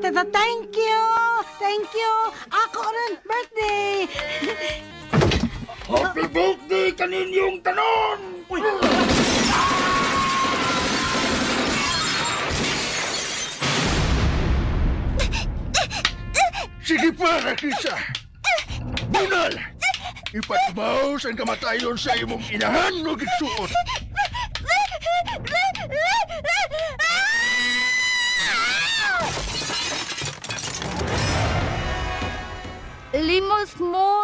Thank you! Thank you! Ako rin birthday! Happy birthday kaninyong tanon! Uy! Sige pa, Rakisa! Bunal! Ipatbaw sa kamatayon sa imong inahan o gigsuot! Limos mo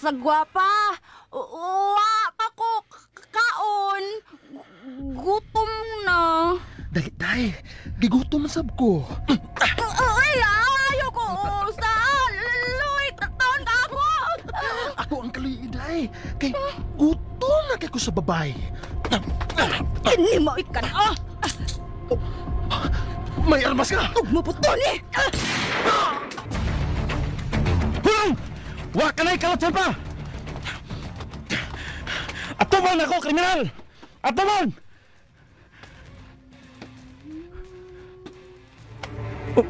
sa gwapa. Wa pa ko kaon. Gutom na. Dali, day. Gigutom sab ko. Ay, ayaw ko sa luy. Taon ka ako. Ako ang kaluy, day. Kay gutom na kay ko sa babay. Kini mo ikan. Ah! May armas ka! Ug maputon eh. Hulong! Wa ka na'y kalot pa! Atubang ako, kriminal! Atubang! Oh.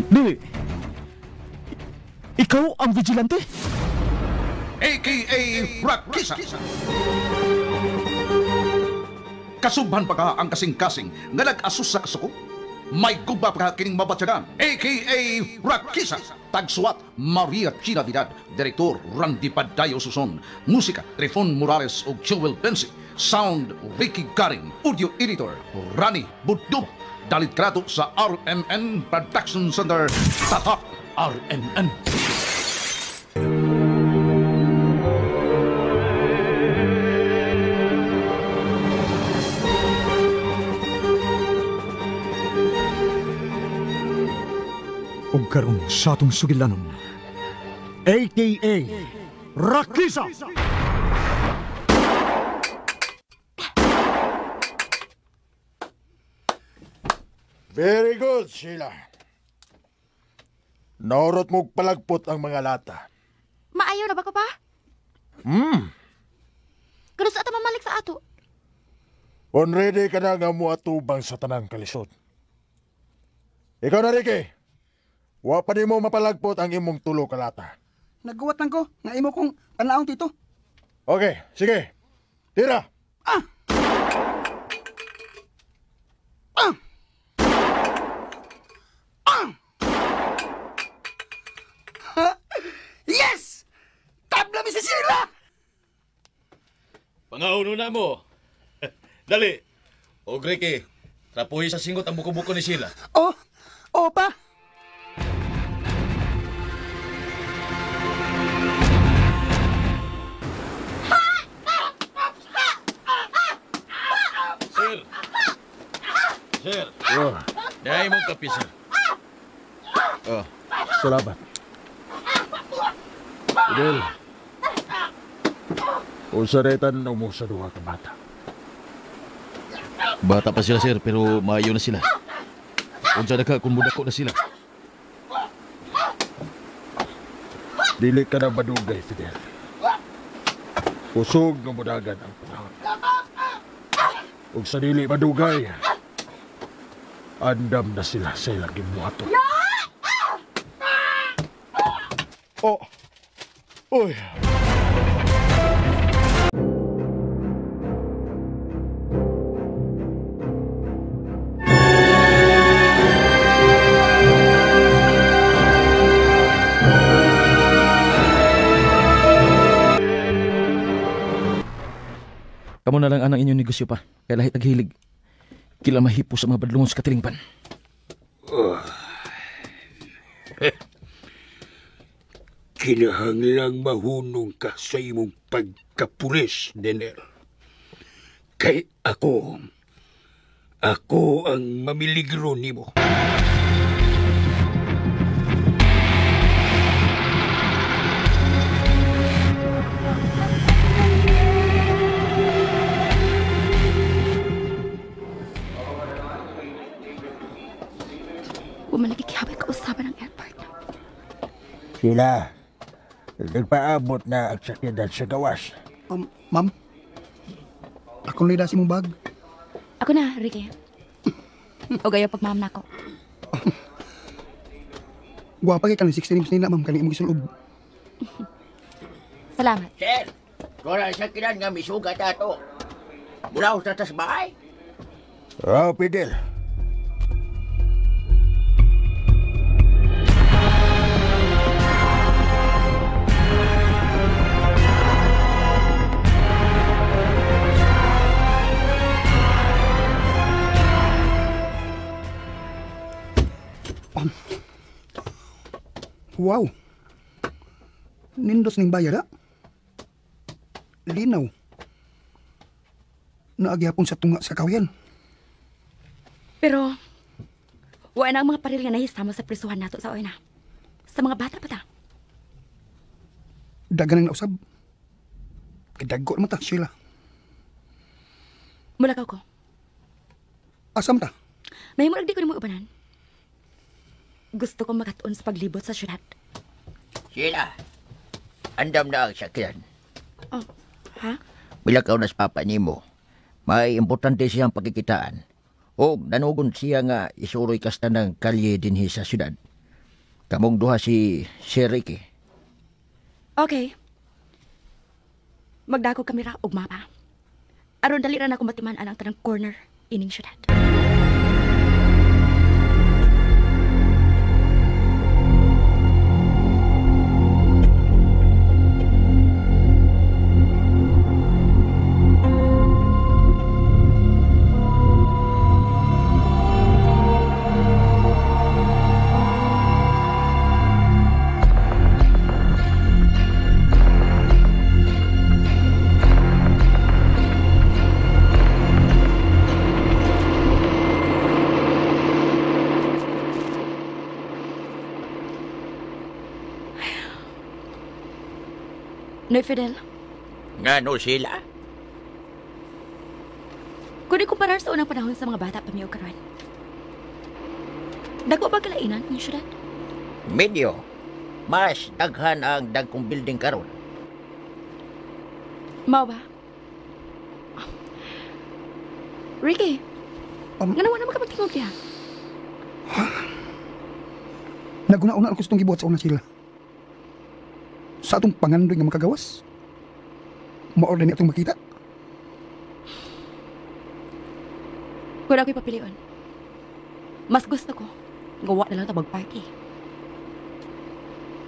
Dili. Ikaw ang vigilante? AKA Rakisa. Kasubhan pa ka ang kasing-kasing nga nag-asus sa kasuko? May guba pa ka kining mabatyagan, AKA Rakisa. Tagsuwat, Maria Chinavidad. Direktor, Randy Padayo Suson. Musika, Trifon Morales ug Jewel Bensi. Sound, Ricky Garing. Audio editor, Rani Budum. Dalit krato sa RMN Production Center. Tatak RMN. Ug karon sa atong sugilanon, AKA Rakisa! Very good, Sheila. Naurot mong palagpot ang mga lata. Maayo na ba ko pa? Kano sa ato mamalik sa ato? On ready ka na nga muatubang sa tanang kalisod. Ikaw na, Ricky. Wa pa nimo mapalagpot ang imong tulo ka lata. Nagguwat lang ko nga imo kong tanaong tito. Okay, sige. Tira! Ah! Ah! Ah! Yes! Tabla mi si Sheila! Pangauno na mo. Dali. O Ricky, trapuhi sa singot ang buko-buko ni Sheila. Oh, oh pa. Sir. Sir. Oh, Dahil mo kape, sir. oh, salamat. Fidel, unsa rin tanong mo sa duha ka bata? Bata pa sila, sir, pero maayo na sila. Unsa na ka kung mudako na sila. Dili ka na madugay, Fidel. Kusog nga mudagan ang panahon. Ug sa dili madugay, andam na sila sa ilang gibuhaton. Oh. Uy. Kamo na lang anang inyong negosyo pa. Kaya lahit naghilig. Kila mahipo sa mga badlungon sa katilingban. Kinahanglang mahunong ka sa imong pagkapulis, Nenel. Kay ako ang mamiligro nimo. Huwag man nakikihabay kausaban ng airport. Sheila, nagpaabot na ang sakyanan sa gawas. Ma'am, ako nila si mong bag. Ako na, Ricky. O gayo pagmam nako. Gwapa kay kanang 16 names nila, ma'am. Kani imong gisulob. Salamat. Sir, wala sa kinan nga misugat ato. Mulaw sa tas bahay. Ah, Fidel. Wow. Nindos ning bayad, ha? Linaw. Naagyapon sa tunga sa kawayan. Pero, wa na ang mga paril nga nahisama sa prisuhan nato sa una. Sa mga bata pa ta. Dagan ang nausab. Kidago naman ta, Sheila. Mulakaw ko. Asam ta? May murag di ko nimo ubanan. Gusto kong makatuon sa paglibot sa syudad. Sheila, andam na ang sakyan. Oh, ha? Milakaw na sa papa nimo. May importante siyang pagkikitaan. O nanugon siya nga isuroy kasta ng kalye dinhi sa syudad. Kamong duha si Sir Ricky. Okay. Magdako kami ra og mapa. Aron dali ra na ako matiman ang tanang corner ining syudad. Noy Fidel. Ngano sila? Kung ikumparar sa unang panahon sa mga bata pa miyo karon. Dako ba kalainan ang syudad? Medyo. Mas daghan ang dagkong building karon. Mao ba? Ricky, ngano wala man ka magtingog diha? Naguna-una ako sa itong gibuhat sa una sila. Sa atong pangandoy nga makagawas. Maorder ni atong makita. Kung ako'y papilion, mas gusto ko, gawa na lang ta mag-party.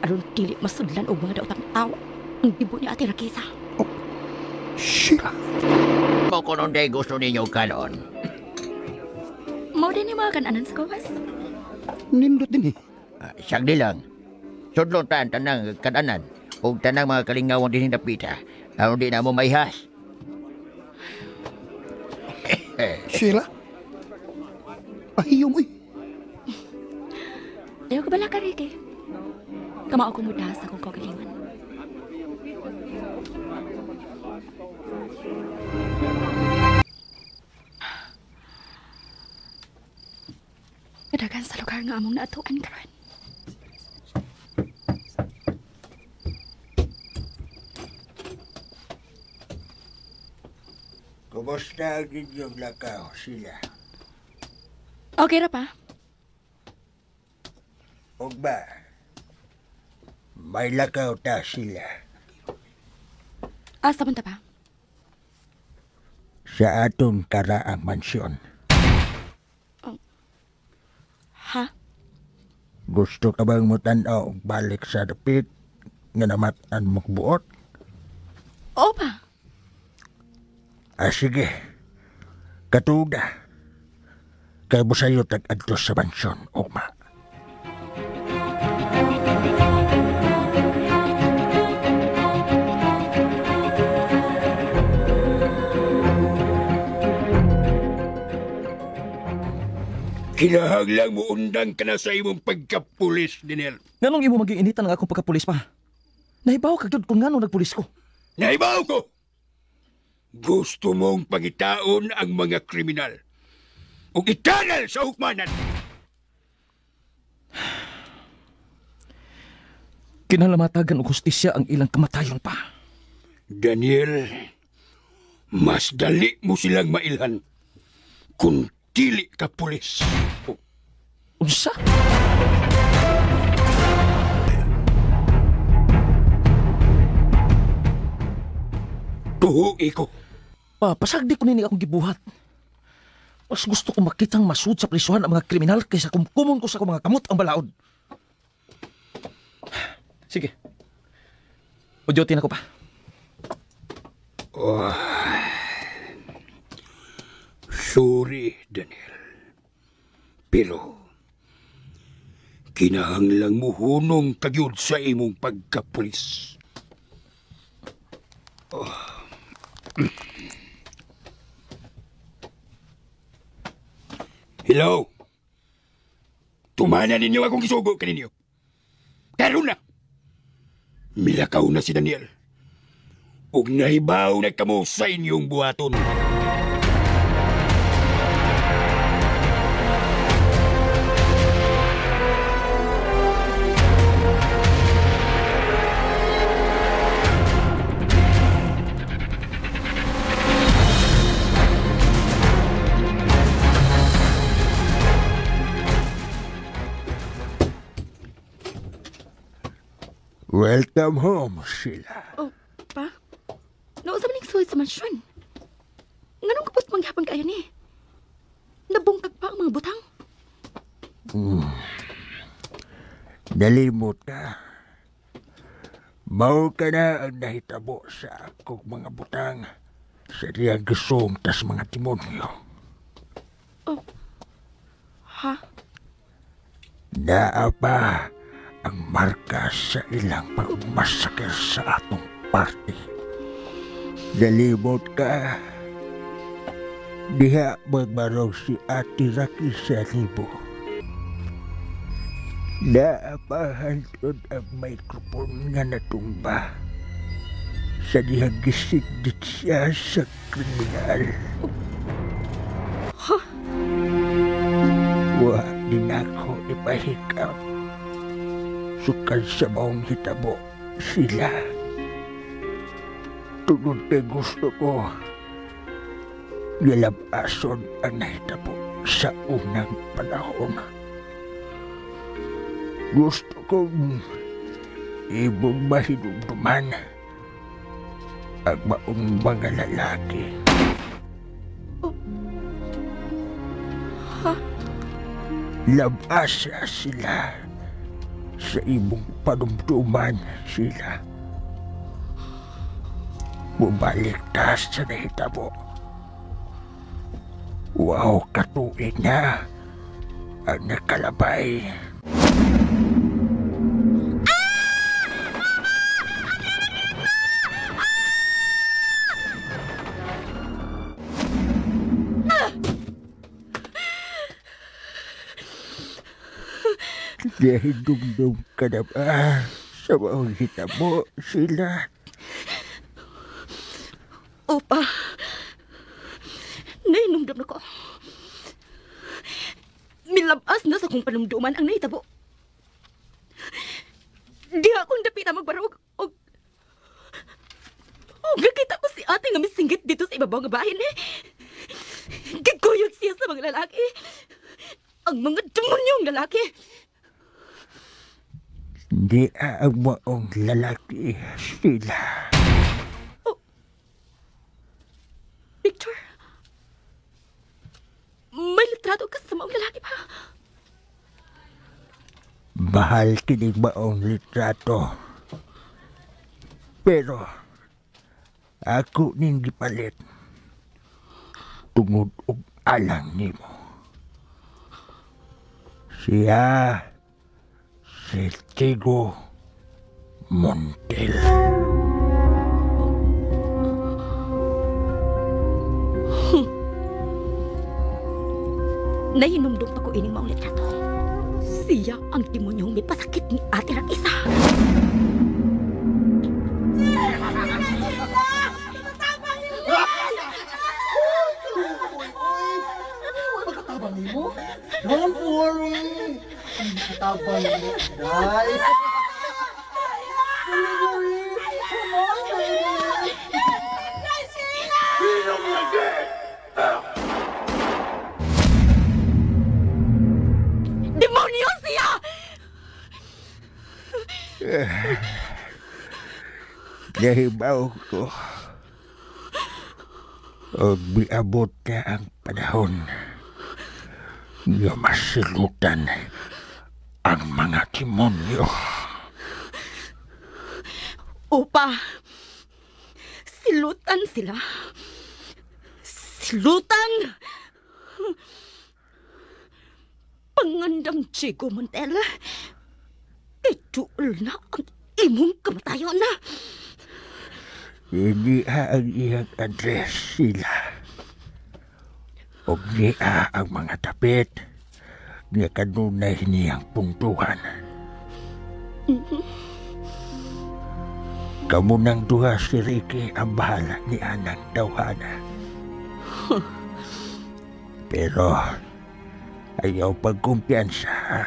Aron dili masudlan og mga daotang tawo ang dibo ni Ate Rakisa. Oh, Sheila! Mo kunon day gusto ninyo kanon. Mao din yung mga kananan sa gawas. Nindot din eh. Sagdi lang. Sudlon ta ang tanang kananan ug tanang mga kalingawan din napita. Aron di na mo maihas. Sheila? Ahiyom, uy. Ayaw ka bala ka, Ricky. Kamao ko muda sa akong kaugalingon. Kadagan sa lugar nga among naatuan karon. Kumusta ang inyong lakaw, Sheila? Okay ra pa. Ugma, may lakaw ta sila. Asa man ta pa? Sa atong karaang mansyon. Oh. Ha? Gusto ka bang mutan-aw og balik sa dapit nga namatan mong buot? Oo pa. Ah, sige. Katuda. Kay busayo tag-adto sa mansyon, ugma. Kinahanglang mo undang ka na sa imong pagkapulis, Dinel. Nganong imo maging initan ang akong pagkapulis pa? Nahibaw ka gyud kung nganong nagpulis ko. Nahibaw ko! Gusto mong pangitaon ang mga kriminal ug itanal sa hukmanan. Kinalamatagan og hustisya ang ilang kamatayon pa. Daniel, mas dali mo silang mailhan kung Dili ka pulis. Unsa? Tuhugi ko. Pa, pasagdi ko nini akong gibuhat. Mas gusto ko makitang masud sa prisuhan ang mga kriminal kaysa kumkumon ko sa akong mga kamot ang balaod. Sige. Udyotin ako pa. Oh. Sorry, Daniel. Pero, kinahanglang muhunong kagyud sa imong pagkapulis. Oh. Hello? Tumana ninyo akong gisugo kaninyo. Karon na. Milakaw na si Daniel. Ug nahibaw na kamo sa inyong buhaton. Welcome home, Sheila. Oh, pa? Nausa man ning suway sa mansyon. Nganong kapot manghapon kayo ni? Nabungkag pa ang mga butang. Nalimot ka. Mao ka na ang nahitabo sa akong mga butang sa diyang gisong tas mga demonyo. Oh. Ha? Naa pa ang marka sa ilang pagmasakir sa atong party. Nalimot ka. Diha magbarog si Ate Rocky sa libo. Naa pa hantod ang microphone nga natumba. Sa dihang gisigdit siya sa kriminal. Huh? Wa din ako ipahikap. Sukad sa maong hitabo sila. Tungod kay gusto ko, nilabason ang nahitabo sa unang panahon. Gusto kong ibong mahinumduman ang maong mga lalaki. Oh. Ha? Labasa sila sa imong panumduman sila. Bumalik ta sa nahitabo. Wow, katuig na ang nakalabay. Nahidumdum ka na ba sa mga hitabo sila? Opa, nahinumdum na ko. Milabas na sa kong panumduman ang nahitabo. Di akong dapita magbarog. Og nakita ko si ate nga misinggit dito sa ibabaw nga bahin eh. Giguyod siya sa mga lalaki. Ang mga demonyong lalaki. Hindi ang maong lalaki sila. Oh. Victor, may litrato ka sa maong lalaki pa. Mahal kining maong litrato. Pero ako ning gipalit tungod og alang nimo. Siya si Tigo Montel. Nahinumdum pa ko ining maong litrato. Siya ang demonyong may pasakit ni Ate Rakisa. Makatabang nimo? Don't worry. Makatabang nimo, Day. Come on, baby. Nahibaw ko. Og miabot na ang panahon nga masilutan ang mga demonyo. Opa, silutan sila. Silutan! Pangandam Chico Montel, ituol na ang imong kamatayon na. Hindi ang iyang address sila. Og niya ang mga tapit nga kanunay niyang puntuhan. Kamu nang duha si Ricky ang bahala ni Anang tawhana. Pero ayaw pagkumpiyansa.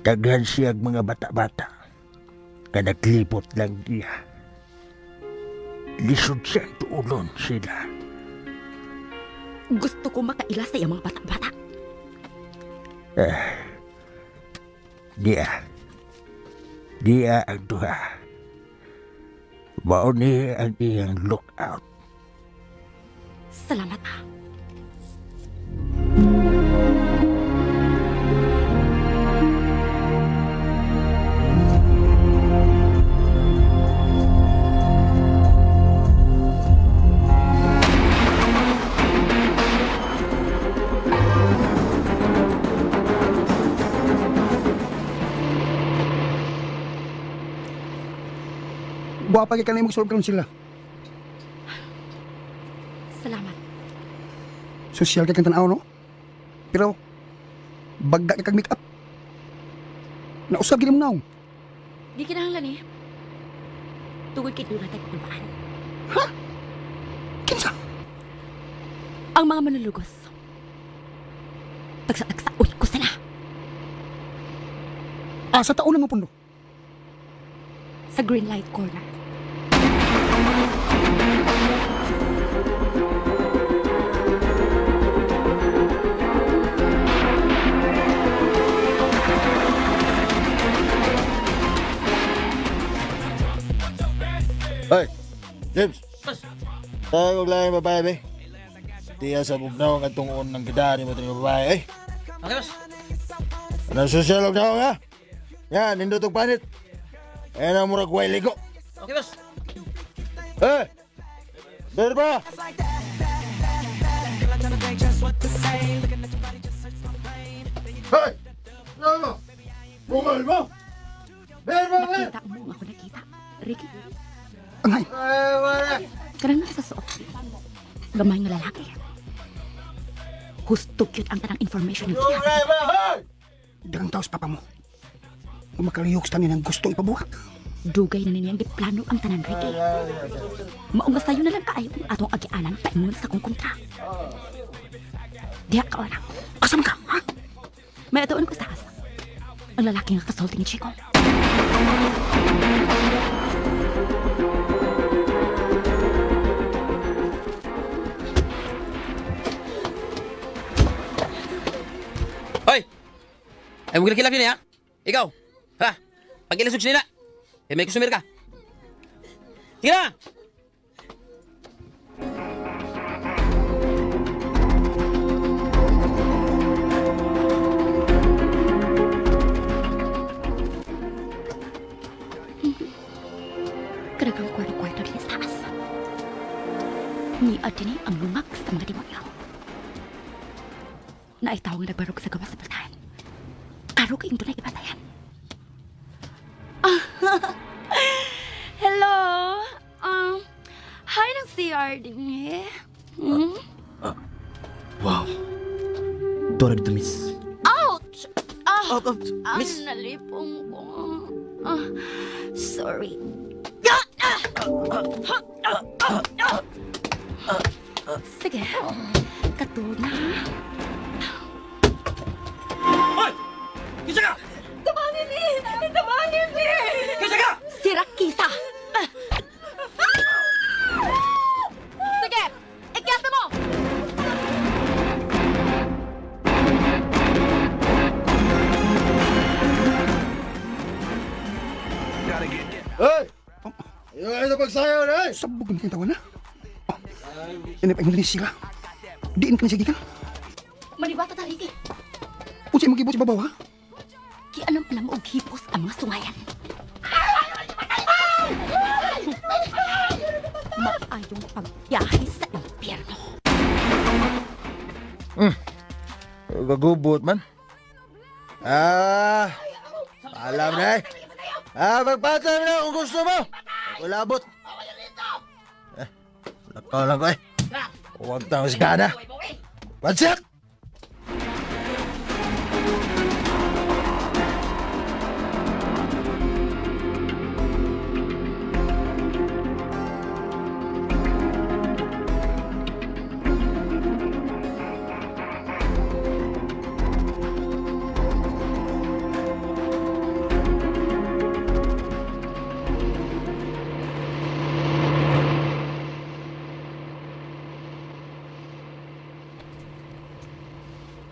Daghan siyang mga bata-bata ka naglibot lang niya. Lisod siyang tuulon sila. Gusto ko makaila sa iyang mga bata-bata. Diya. Diya ang duha. Mao ni ang iyang lookout. Salamat ha. Guwapa kay kanay magsolve karon sila. Salamat. Sosyal kay kang tan-aw, no? Pero bagga kay kag make-up. Nausab gid mo naong. Di kinahanglan eh. Tugod kay doon natin pakulbaan. Ha? Kinsa? Ang mga manlulugos. Tagsa-tagsaon ko sila. Asa taon na mo pundo? Sa Green Light Corner. Hey, James. Tayo og laing babae, be. Tiya sa bugnaw nga tungon ng gidari mo tong babae, eh. Okay, boss. Ano sosyal og naong, ha? Yan, nindot og panit. Ayan ang murag way ligo. Okay, boss. Eh! Berba! Hey! Ano? Bungal mo! Berba, berba! Nakita mo ang ako nakita. Ricky, Angay. Eh, wala! kanang nasa suot. Gamay nga lalaki. Husto cute ang tanang information ng tiya. Dagang taos papa mo. Kung makalihok sa tanin ang gustong ipabuhat. Dugay na niyang giplano ang tanan, Ricky. Maunga sayo na lang kaayo ang atong agianan paingon sa kong kontra. Diha ka ora. Asa man ka, ha? May atuon ko sa asa. Ang lalaki nga kasulti ni Chico. Hoy! Ay, mo kilak niya, ha? Ikaw! Ha? Pag-ilasog nila. Eh, may customer ka. Sige na! Karagang kwarto-kwarto din sa taas. Ni Adini ang lungag sa mga demonyo. Naitaw nga nagbarog sa gawas sa baltahan. Karo kayong dunay ibatayan. Hello? Hi ng CR din eh. Hmm? Wow. Dora dito, miss. Ouch! Ah, Oh, oh, miss. Ang nalipong ko. Ah, sorry. Sige. Katulog na. Hoy! Kinsa ka? Tabangin ni! Tabangin ni! Kinsa ka? Si Rakisa! Sige! Ikyasa mo! Sabog ang tawan na. Oh, ini pa ni sila. Diin ka ni siya gikan. Maniwata ta, Ricky. Unsa imong gibot sa babaw, ha? Gianam pa namo og hipos ang mga sungayan. Maayong pagbiyahe sa impyerno. Gagubot man. Ah, alam na eh. Ah, magpatay na kung gusto mo. Ako labot. Eh, lakaw lang ko eh. Huwag tayong sigana. Pansit!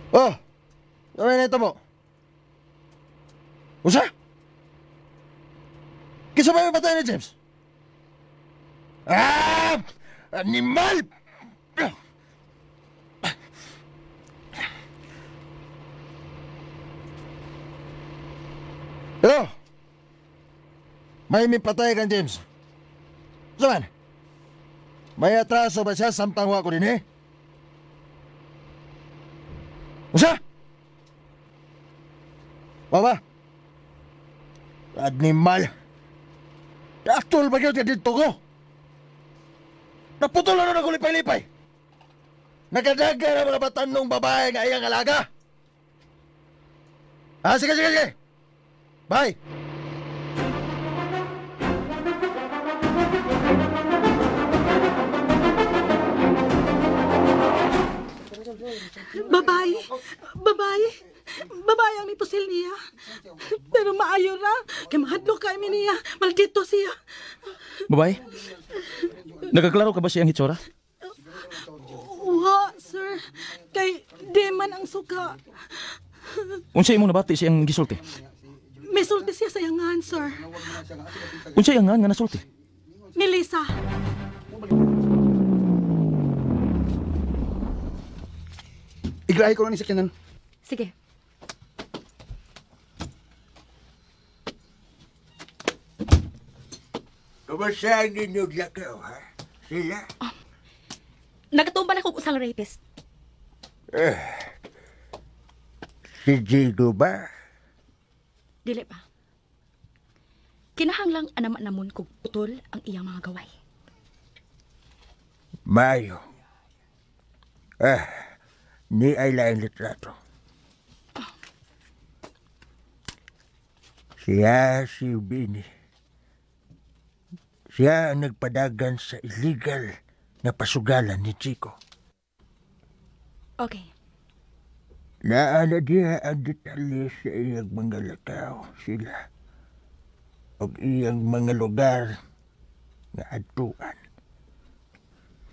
Oh, gawin na ito mo. Usa? Kisa ba yung patay ni James? Ah! Animal! Hello? May mipatay kang James. Saan? May atraso ba siya samtang wa ko din eh? Usa? Baba? Animal! Actual ba yun dito ko? Naputol na nun ako lipay-lipay! Nakadaga na mga batanong babae nga iyang alaga! Ah, sige, sige, sige! Bye! Babae, babae, babae ang mipusil niya. Pero maayo ra, kay mahadlok kay mi niya, maldito siya. Babae, nagkaklaro ka ba siyang hitsura? Wa, sir, kay di man ang suka. Unsa imong nabati siyang gisulti? Misulti siya sa iyangan, sir. Unsa iyangan nga nasulti? Ni Lisa. Igrahe ko na ni sakyanan. Sige. Kumusta ang inyong lakaw, ha? Sila? Oh. Nagatumba na kong usang rapist. Eh, si Gino ba? Dili pa. Kinahanglang anama namon kog putol ang iyang mga gaway. Mayo. Ah, ni ay laing litrato. Oh. Siya si Bini. Siya ang nagpadagan sa illegal na pasugalan ni Chico. Okay. Naana diha ang detalye sa iyang mga lakaw sila o iyang mga lugar nga adtuan.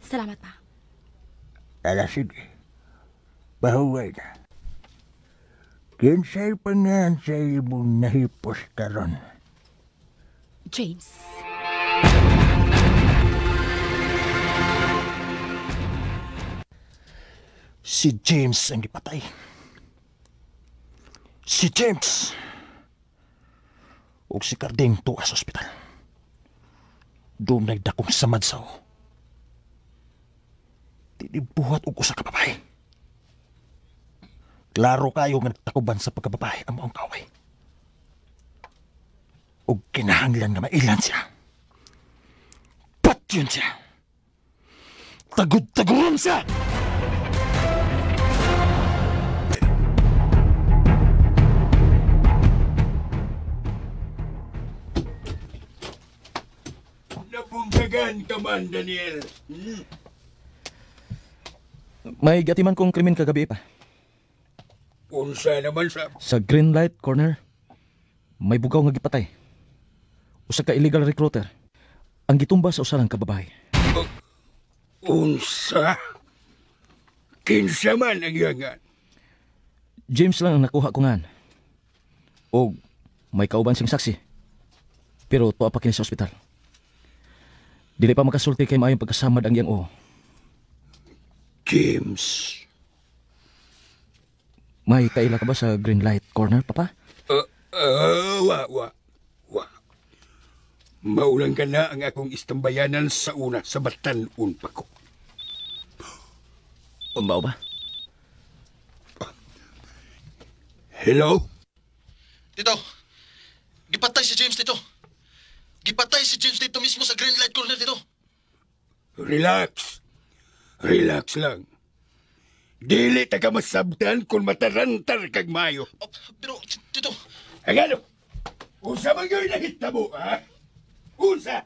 Salamat pa. Ala, sige. Bahuway na. Kinsay pa nga sa imong nahipos karon? James. Si James ang gipatay. Si James! Ug si Carding tuwa sa ospital. Doon nagdakong samad sa o. Tinibuhat og usa ka babae. Klaro kayo nga nagtakuban sa pagkababae ang maong kaway. Ug kinahanglan nga mailan siya. Patyon siya. Tagud-taguron siya! Nabunggagan ka man, Daniel. May gatiman kong krimen kagabi pa. Unsa naman sa... Sa Green Light Corner, may bugaw nga gipatay. Usa ka illegal recruiter ang gitumba sa usa lang ka babae. Unsa? Kinsa man ang iyangan? James lang ang nakuha ko ngan. O may kauban siyang saksi. Pero tuwa pa kini sa ospital. Dili pa makasulti kay maayong pagkasamad ang iyang uho. James. May kaila ka ba sa Green Light Corner, Papa? Wa. Maulang ka na ang akong istambayanan sa una sa batan-un pa ko. Umbaw ba? Hello? Tito, gipatay si James, Tito. Gipatay si James dito mismo sa Green Light Corner, Tito. Relax. Relax lang. Dili ta ka masabtan kung matarantar kag mayo. Oh, pero, Tito... Agano? Unsa man gawin nahitabo, ha? Unsa?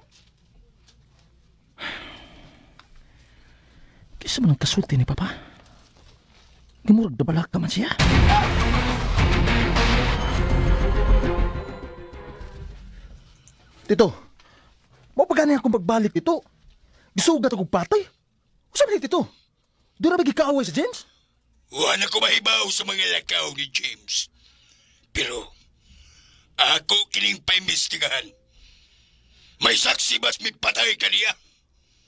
Kisa man ang kasulti ni Papa. Gimurag dabalak ka man siya. Tito, mo pa gani akong pagbalik, Tito. Gisugat akong patay. Unsa man ni, Tito? Doon na ba gikaaway si James? Wala ko mahibaw sa mga lakaw ni James. Pero, ako kining paimbestigahan. May saksi bas may patay kaniya?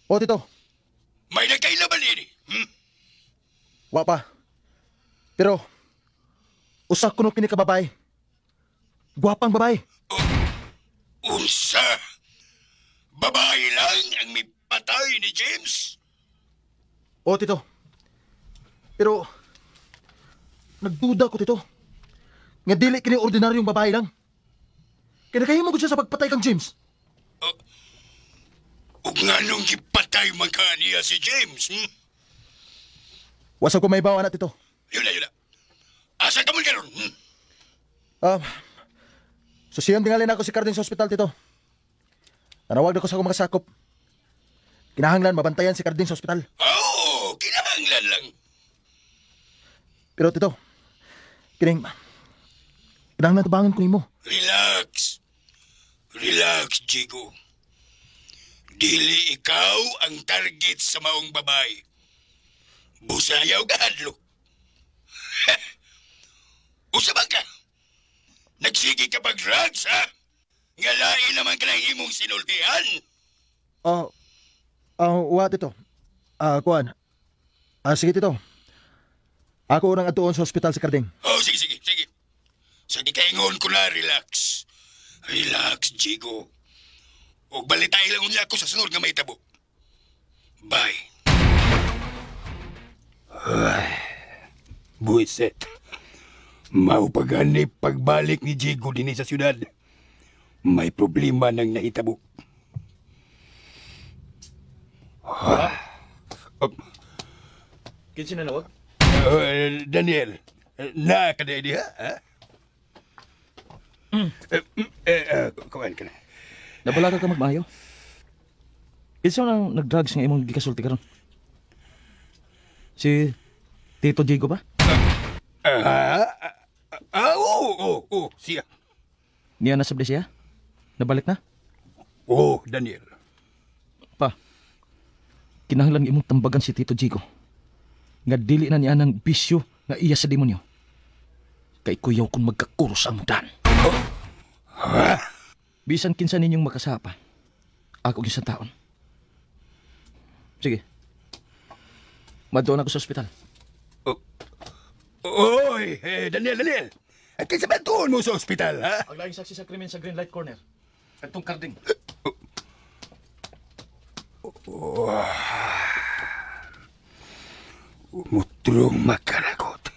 O, Tito. May nagkailaban ini? Wa pa. Pero, usa kuno kini ka babae. Gwapang babae. Unsa? Babae lang ang may patay ni James? O, Tito. Pero, nagduda ko, Tito. Nga dili kini ordinaryong babae lang. Kaya nakahimo ko siya sa pagpatay kang James. Ug nganong gipatay man ka niya si James, Wasa ko may bawa na, Tito. Yun na, yun na. Asa ka man karon? Susiyon tingalin ako si Carding sa ospital, Tito. Nanawag na ko sa akong mga sakop. Kinahanglan mabantayan si Carding sa ospital. Oo, kinahanglan lang. Pero, Tito, kinahanglan tabangan ko nimo. Relax. Relax, Jigo. Dili ikaw ang target sa maong babae. Busayaw ka, hadlok. Usa man ka? Nagsige ka pag drugs, ha? Nga lain naman ka ng imong sinultihan. Wa, Tito. Kuan. Sige, Tito. Ako unang atuon sa ospital sa Carding. Oh, sige, sige, sige. Sa di kaingon ko na, relax. Relax, Jigo. Og balitay lang unya ako sa sunod nga may tabo. Bye. Buiset. Maupagani pagbalik ni Jigo dinhi sa syudad. May problema nang nahitabo. Kinsa na nawag? Daniel, naa ka diha, ha? Kuan ka na. Nabalaga ka magmayo. Kinsa nang nag-drugs nga imong gikasulti karon? Si Tito Diego ba? Oo, siya. Niya na sabdi siya? Nabalik na? Oo, Daniel. Pa, kinahanglan imong tambagan si Tito Diego. Nga dili na niya ng bisyo nga iya sa demonyo. Kay kuyaw kung magkakuros ang mudan. Ha? Bisan kinsa ninyong makasapa. Ako gyud sa taon. Sige. Madoon ako sa ospital. Oy, Daniel, Daniel. At kinsa ba tuon mo sa ospital, ha? Ang laing saksi sa krimen sa Green Light Corner. Atong Carding. Mutrong makaragot.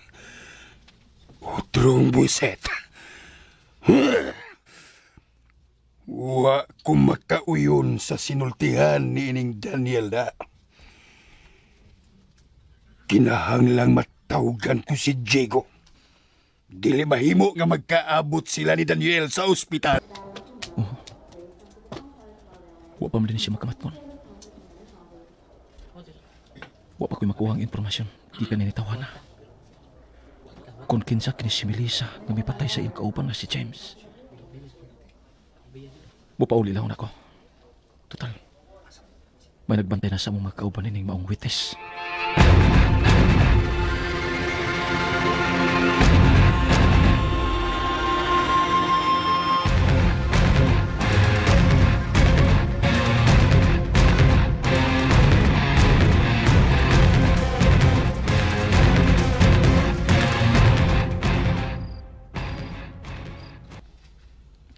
Utrong buset. Wa ko makauyon sa sinultihan ni ining Daniel da. Kinahanglang matawgan ko si Diego. Dili mahimo nga magkaabot sila ni Daniel sa ospital. Oh. Wa pa man din siya makamatngon. Wa pa ko'y makuha ang impormasyon. Gikan ni Tawana. Kung kinsa kini si Melissa nga mipatay sa iyang kauban nga si James. Mupauli lang ako. Total, may nagbantay na sa among mga kauban nining maong wites.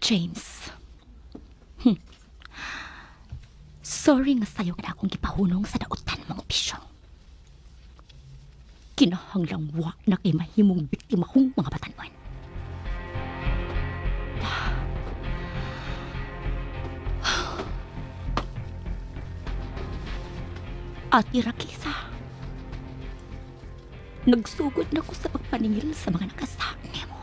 James. Sorry nga sayo na akong gipahunong sa dautan mong bisyo. Kinahanglang wa na kay mahimong biktima kong mga batanuan. Ate Rakisa, nagsugod na ko sa pagpaningil sa mga nakasaan nimo.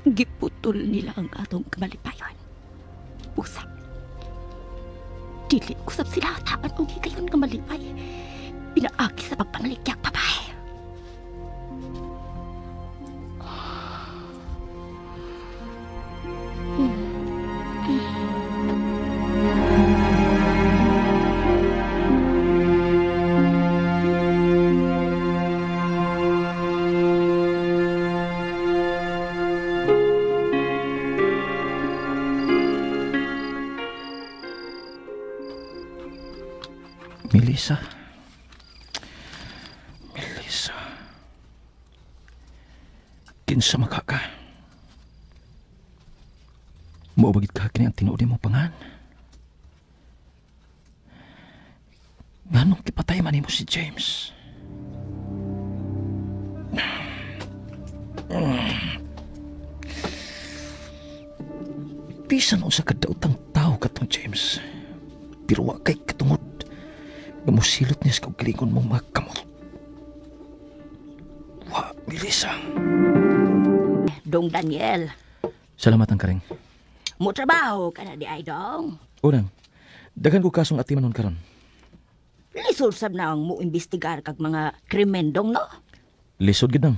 Giputol nila ang atong kamalipayon. Usap. Dili kusap sila taan og higayon nga malipay. Pinaagi sa pagpangalikyag babae. Melissa. Melissa. Kinsa makaka. Maubagit ka kini ang tinuod mo pangan. Nganong kipatay man nimo si James? Bisan unsa kadaotang tao katong James. Pero wa kay katungod nga mosilot niya sa kaugalingon mong mga kamot. Wa, Melissa. Dong Daniel. Salamat ang karing. Mo trabaho ka na di ay, Dong. Unang, daghan ko kasong atiman nun karon. Lisod sab na ang mo imbestigar kag mga krimen, Dong, no? Lisod gid nang.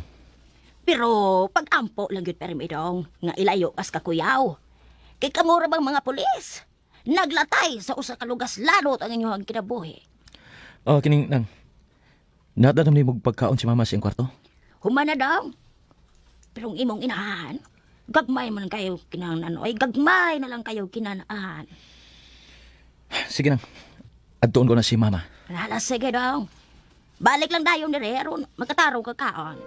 Pero pag-ampo lang gyud permi, Dong, nga ilayo kas kakuyaw. Kay kamura bang mga pulis? Naglatay sa usa ka lugas lanot ang inyong kinabuhi. Oh, kining nang. Nadadam ni mo pagkaon si mama sa iyang kwarto? Humana, Dong. Pero ang imong inahan, gagmay man kayo kinanano ay gagmay na lang kayo kinanaan. Sige nang. Adtuon ko na si mama. Hala, sige, Dong. Balik lang dayon dire aron magkatarong ka kaon.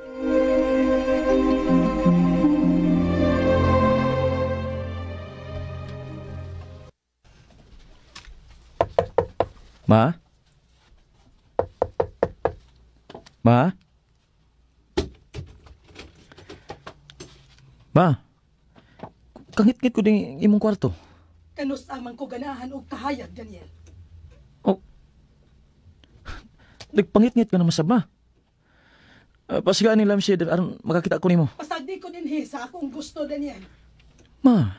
Ma? Ma? Ma? Kangit-ngit ko ding imong kwarto. Kanus amang ko ganahan og kahayag, Daniel. Oh. Nagpangit-ngit ka na masab, ma. Pasigaan ni Lamsi aron makakita ko nimo. Pasagdi ko dinhi sa akong gusto, Daniel. Ma,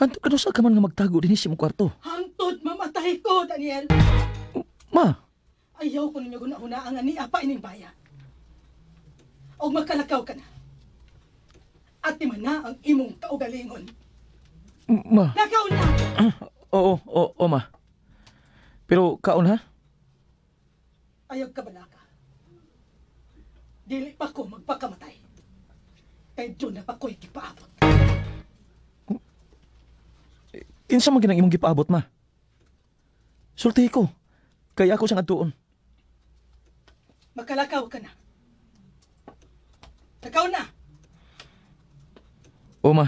hantod kanusa ka man nga magtago dinhi sa imong kwarto? Hangtod mamatay ko, Daniel. Ma. Ayaw ko ninyo guna-una ang ania pa ining baya. Og makalakaw ka na. At man na ang imong kaugalingon. Ma. Lakaw na! Oo, oo, ma. Pero kaon ha? Ayaw ka balaka. Dili pa ko magpakamatay. Kay doon na pa ko'y gipaabot. Kinsa man ginang imong gipaabot, ma? Sultihi ko. Kaya ako sang adtuon. Makalakaw ka na. Lakaw na! O, ma.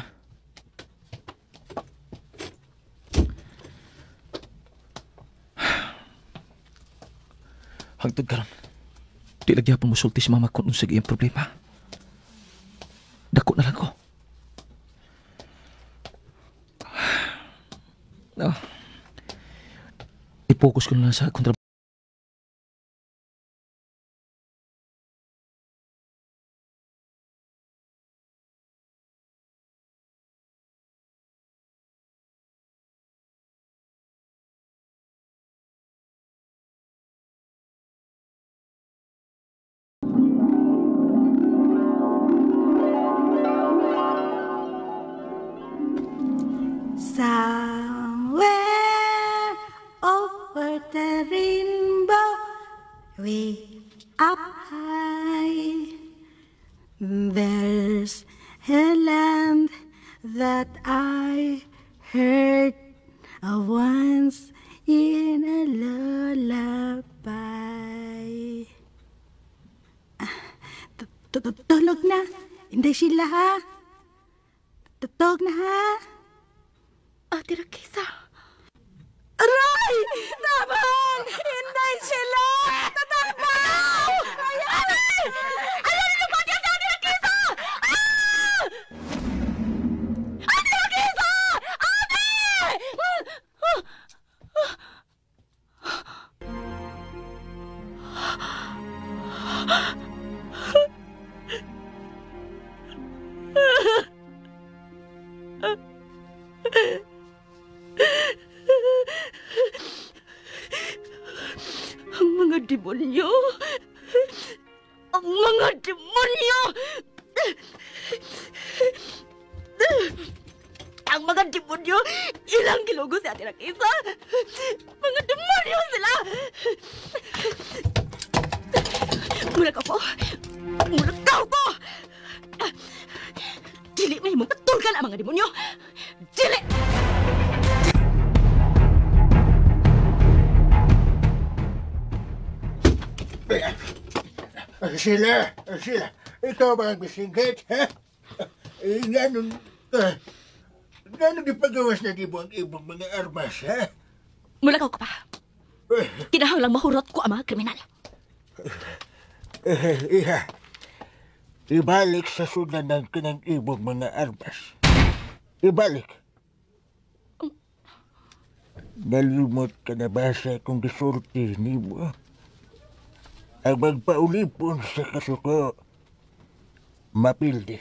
Hangtod karon. Di lagi hapon musulti si mama kung unsa iyang problema. Dako na lang ko. Oh. I-focus ko na lang sa kontra. Somewhere over the rainbow, way up high, there's a land that I heard of once in a lullaby. Tulog na. Hindi sila ha. Tutog na ha. Ate Rakisa. Aray! Tabang! Inday sila! Tatabang! Ay, aray! Aray! Ano ba sa Ate Rakisa? Ah! Ate Rakisa! Ate! Ang mga demonyo! Ang mga demonyo! Ang mga demonyo! Ilang gilugo si Ate Rakisa! Mga demonyo sila! Mula ka po! Mula ka po! Dili may mong patulgan ang mga demonyo! Dili! Sila, sila, ikaw ba ang misinggit, ha? Ganun, ganun ipagawas na di mo ang ibang mga armas, ha? Mula ka pa. Kinahanglang mahurot ko ang mga kriminal. Iha, ibalik sa sudan ng kinang ibong mga armas. Ibalik. Nalimot ka na ba sa kung gisulti nimo? Ang magpaulipon sa kasuko, mapildi.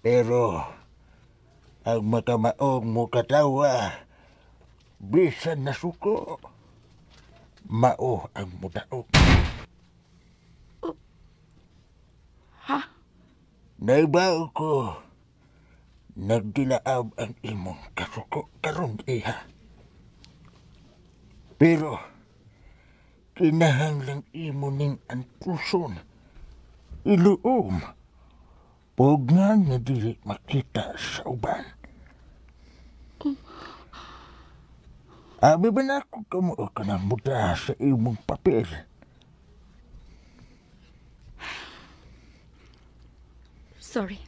Pero, ang makamaong mo katawa, bisan nasuko, mao ang mudaog. Ha? Naibaw ko, nagdilaab ang imong kasuko karon iha. Pero, kinahanglang imo ning antuson, iluom, pugnan nga dili makita sa uban. Abi ba na ako kamuo ka ng muda sa imong papel? Sorry.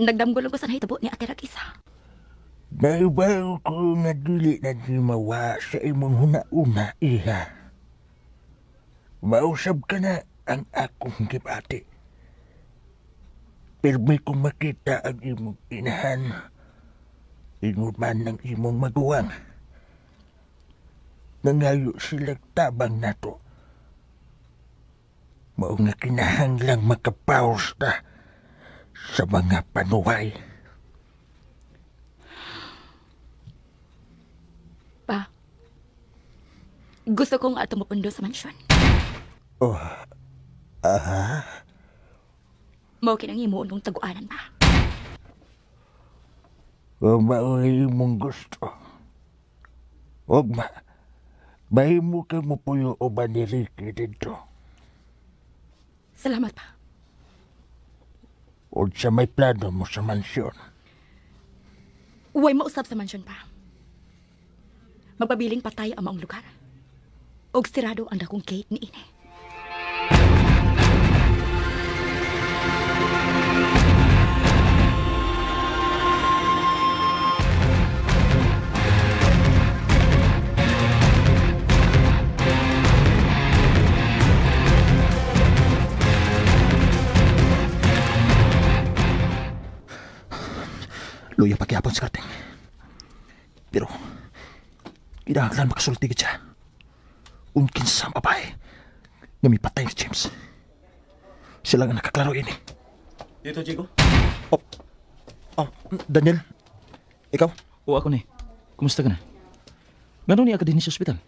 Nagdamgo lang ko sa nahitabo ni Ate Rakisa. Naibaw ko nga dili na di mawa sa imong huna-una, iha. Mausab ka na ang akong gibati. Pirmi kong makita ang imong inahan. Ingon man ng imong maguwang. Nangayo silang tabang nato. Mao nga kinahanglang makapaus ta sa mga panuway. Pa, gusto kong ato mapundo sa mansyon. Oh, aha. Mao kinang himuon kong taguanan pa. O mao'y imong gusto. Ugma, mahimo ka mo puyo o ba ni Ricky dito? Salamat pa. O sa may plano mo sa mansyon. Uway mausap sa mansyon pa. Magpabiling patay ang maong lugar. Og sirado ang dakong gate ni Ine. Luya pagyapon sa karting. Pero, kinahanglan makasulti ka siya. Unkin sa babae, nga mipatay ni James. Sila nga nakaklaro ini. Dito, Chico. Oh, Daniel, ikaw? Oo, ako ni. Kumusta ka na? Gano'n niya ka din sa ospital?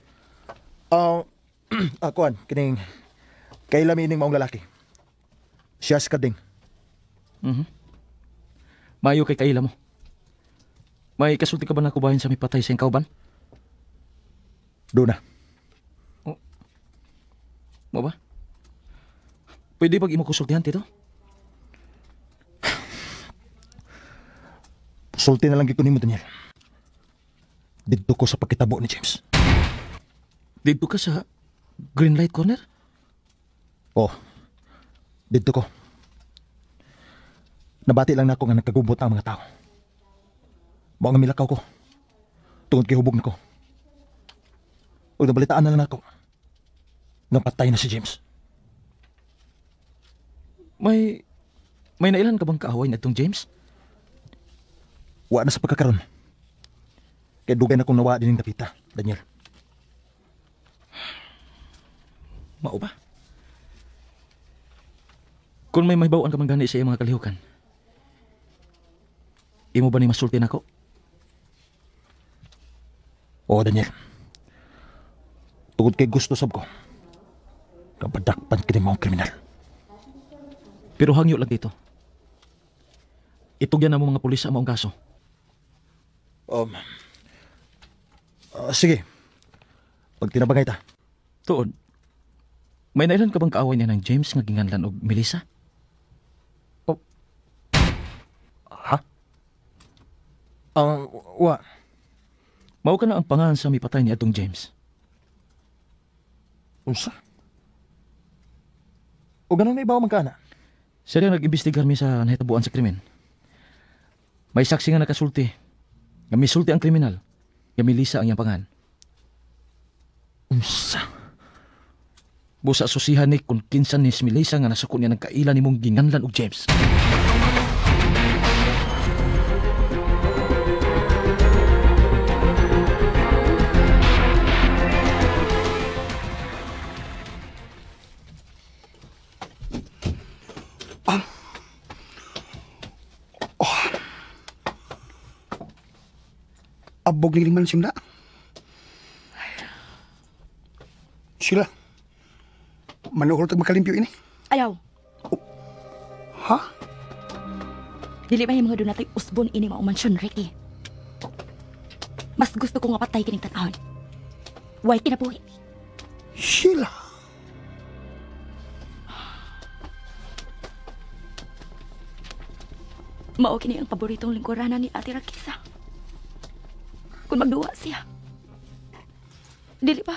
Kuan, kining kailami ining maong lalaki. Siya si Karding. Maayo kay kaila mo. May kasulti ka ba na kubahin sa may patay sa iyang kauban? Doon na. Oh. Mo ba? Pwede pag imo kusultihan, Tito? Sulti na lang gid ko nimo, Daniel. Didto ko sa pagkitabo ni James. Didto ka sa Green Light Corner? Oh, dito ko. Nabati lang nako nga nagkagubot ang mga tao. Mao nga milakaw ko. Tungod kay hubog nako. Ug nabalitaan na lang nako nga patay na si James. May nailan ka bang kaaway na itong James? Wa na sa pagkakaroon. Kaya dugay na kong nawa din ng dapita, Daniel. Mao ba? Kung may mahibaw-an ka man gani sa iyang mga kalihukan, imo ba ni masulti nako? Oo, Daniel. Tungod kay gusto sab ko, kapadakpan kini maong kriminal. Pero hangyo lang dito. Itugyan na mo mga pulis sa maong kaso. Sige. Pagtinabangay ta. Tuod, may nailan ka bang kaaway niya ng James nga ginganlan og Melissa? Oh. Ha? Wa. Mao ka na ang pangalan sa mipatay ni atong James. Unsa? O ganun na ibaw man ka na? Siya rin nag-imbestigar mi sa nahitabuan sa krimen. May saksi nga nakasulti. Nga misulti ang kriminal. Nga Melissa ang iyang pangan. Unsa? Busa susihan ni kung kinsan ni Melissa nga nasuko niya ng kaila ni mong ginganlan og James. Abog ni man simla. Sila. Manuhol tag makalimpyo ini. Ayaw. Oh. Ha? Dili ba yung mga doon natin usbon ini maong mansyon, Ricky? Mas gusto ko nga patay kining tan-awon. Way kinabuhi. Sheila. Mao kini ang paboritong lingkuranan ni Ate Rakisa. Kung magduwa siya. Dili ba?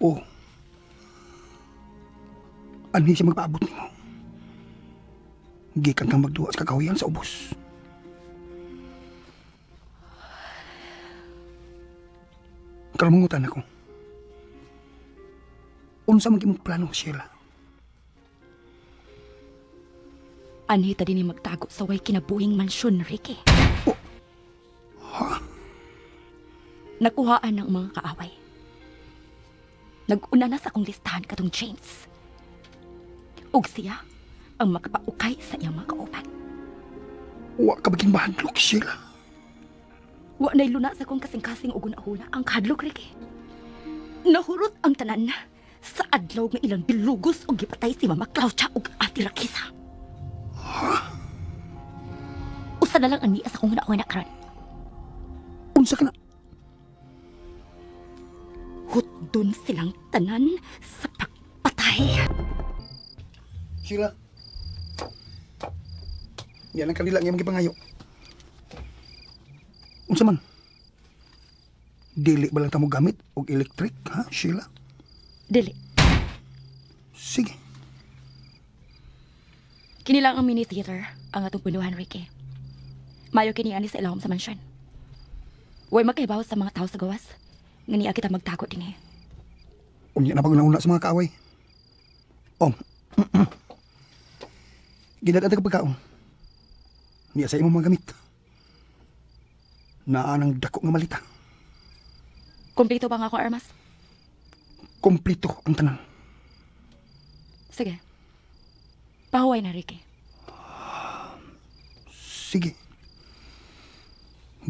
Oh. Anhi siya magpaabot nimo. Gikan kang magduwa sa kakahuyan sa ubos. Karumungutan ako. Unsa man imong plano, Sheila? Anhi ta dinhi magtago sa way kinabuhing mansyon, Ricky. Oh. Ha? Nakuhaan ng mga kaaway. Nag-una na sa akong listahan katong James. Ug siya ang makapaukay sa iyang mga kauban. Wa ka baging mahadlok, Sheila. Wa na'y luna sa akong kasing-kasing ug una-una ang kahadlok, Ricky. Nahurot ang tanan sa adlaw nga ilang bilugos ug gipatay si Mama Claudia ug Ate Rakisa. Ha? Usa na lang ang niya sa akong una-una karon. Unsa ka na? Hutdon silang tanan sa pagpatay. Sheila. Yan ang kanila ang iyong gipangayo. Unsa man? Dili ba lang ta mo gamit og electric, ha, Sheila? Dili. Sige. Kini lang ang mini theater ang atong punduhan, Ricky. Mayo kini ani sa ilawom sa mansyon. Way makahibaw sa mga tao sa gawas nga niya kita magtago dinhi. Unya na pag-una-una sa mga kaaway. Om. Ginad-ad ka pagkaon. Niya sa imong mga gamit. Naa nang dako nga malita. Kompleto ba nga akong armas? Kompleto ang tanan. Sige. Pahuway na, Ricky. Sige.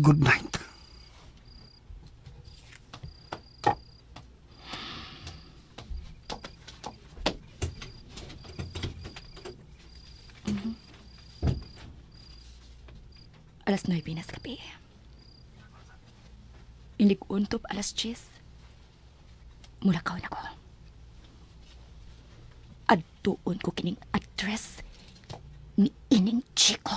Good night. Alas 9 na sa gabi. Inig-untop alas 10. Mulakaw na ko. Adtuon ko kining address ni Ining Chico.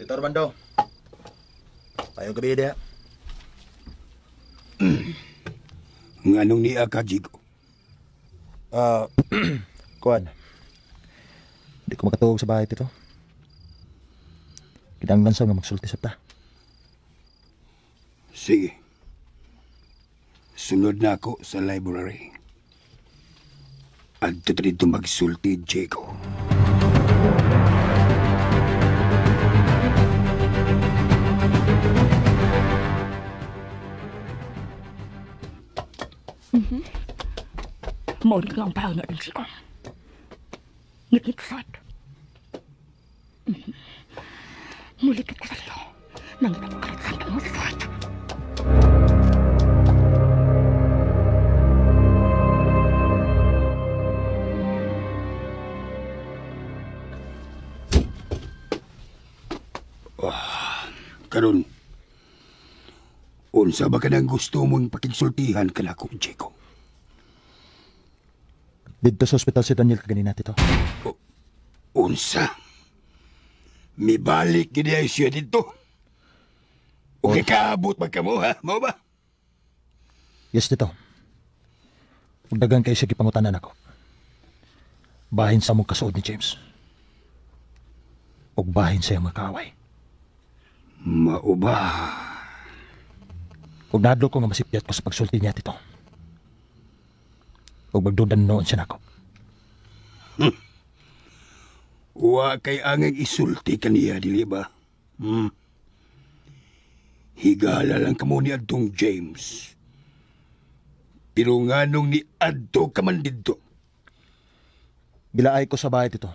Tito Armando. Payong gabi diha. Nganong niya ka, Jigo? Kuan. Di ko makatuog sa bahay, Tito. Kinahanglan sa nga magsulti sa ta. Sige. Sunod na ako sa library. Adto dito magsulti, Jigo. Mao nga ang pangit ng siko. Ngit-ngitsat. Mulikit ko sa iyo. Nangita ko karat sa iyong sat. Karon, unsa ba ka nang gusto mong pakigsultihan kanako, Jigo? Dito sa ospital si Daniel kaganina, Tito. Unsa? Mibalik gid ay siya dito. O kay kaabot man kamo, ha? Mao ba? Yes, Tito. Ug dagan kay siya gipangutanan ako. Bahin sa mong kasuod ni James. Ug bahin sa iyang mga kaaway. Mao ba? Ug nahadlok ko nga masipyat ko sa pagsulti niya, Tito. Ug magdudan noon siya nako. Wa kay angang isulti kaniya, dili ba? Higala lang kamo ni adtong James. Pero nganong ni adto ka man didto? Gilaay ko sa bahay, Tito.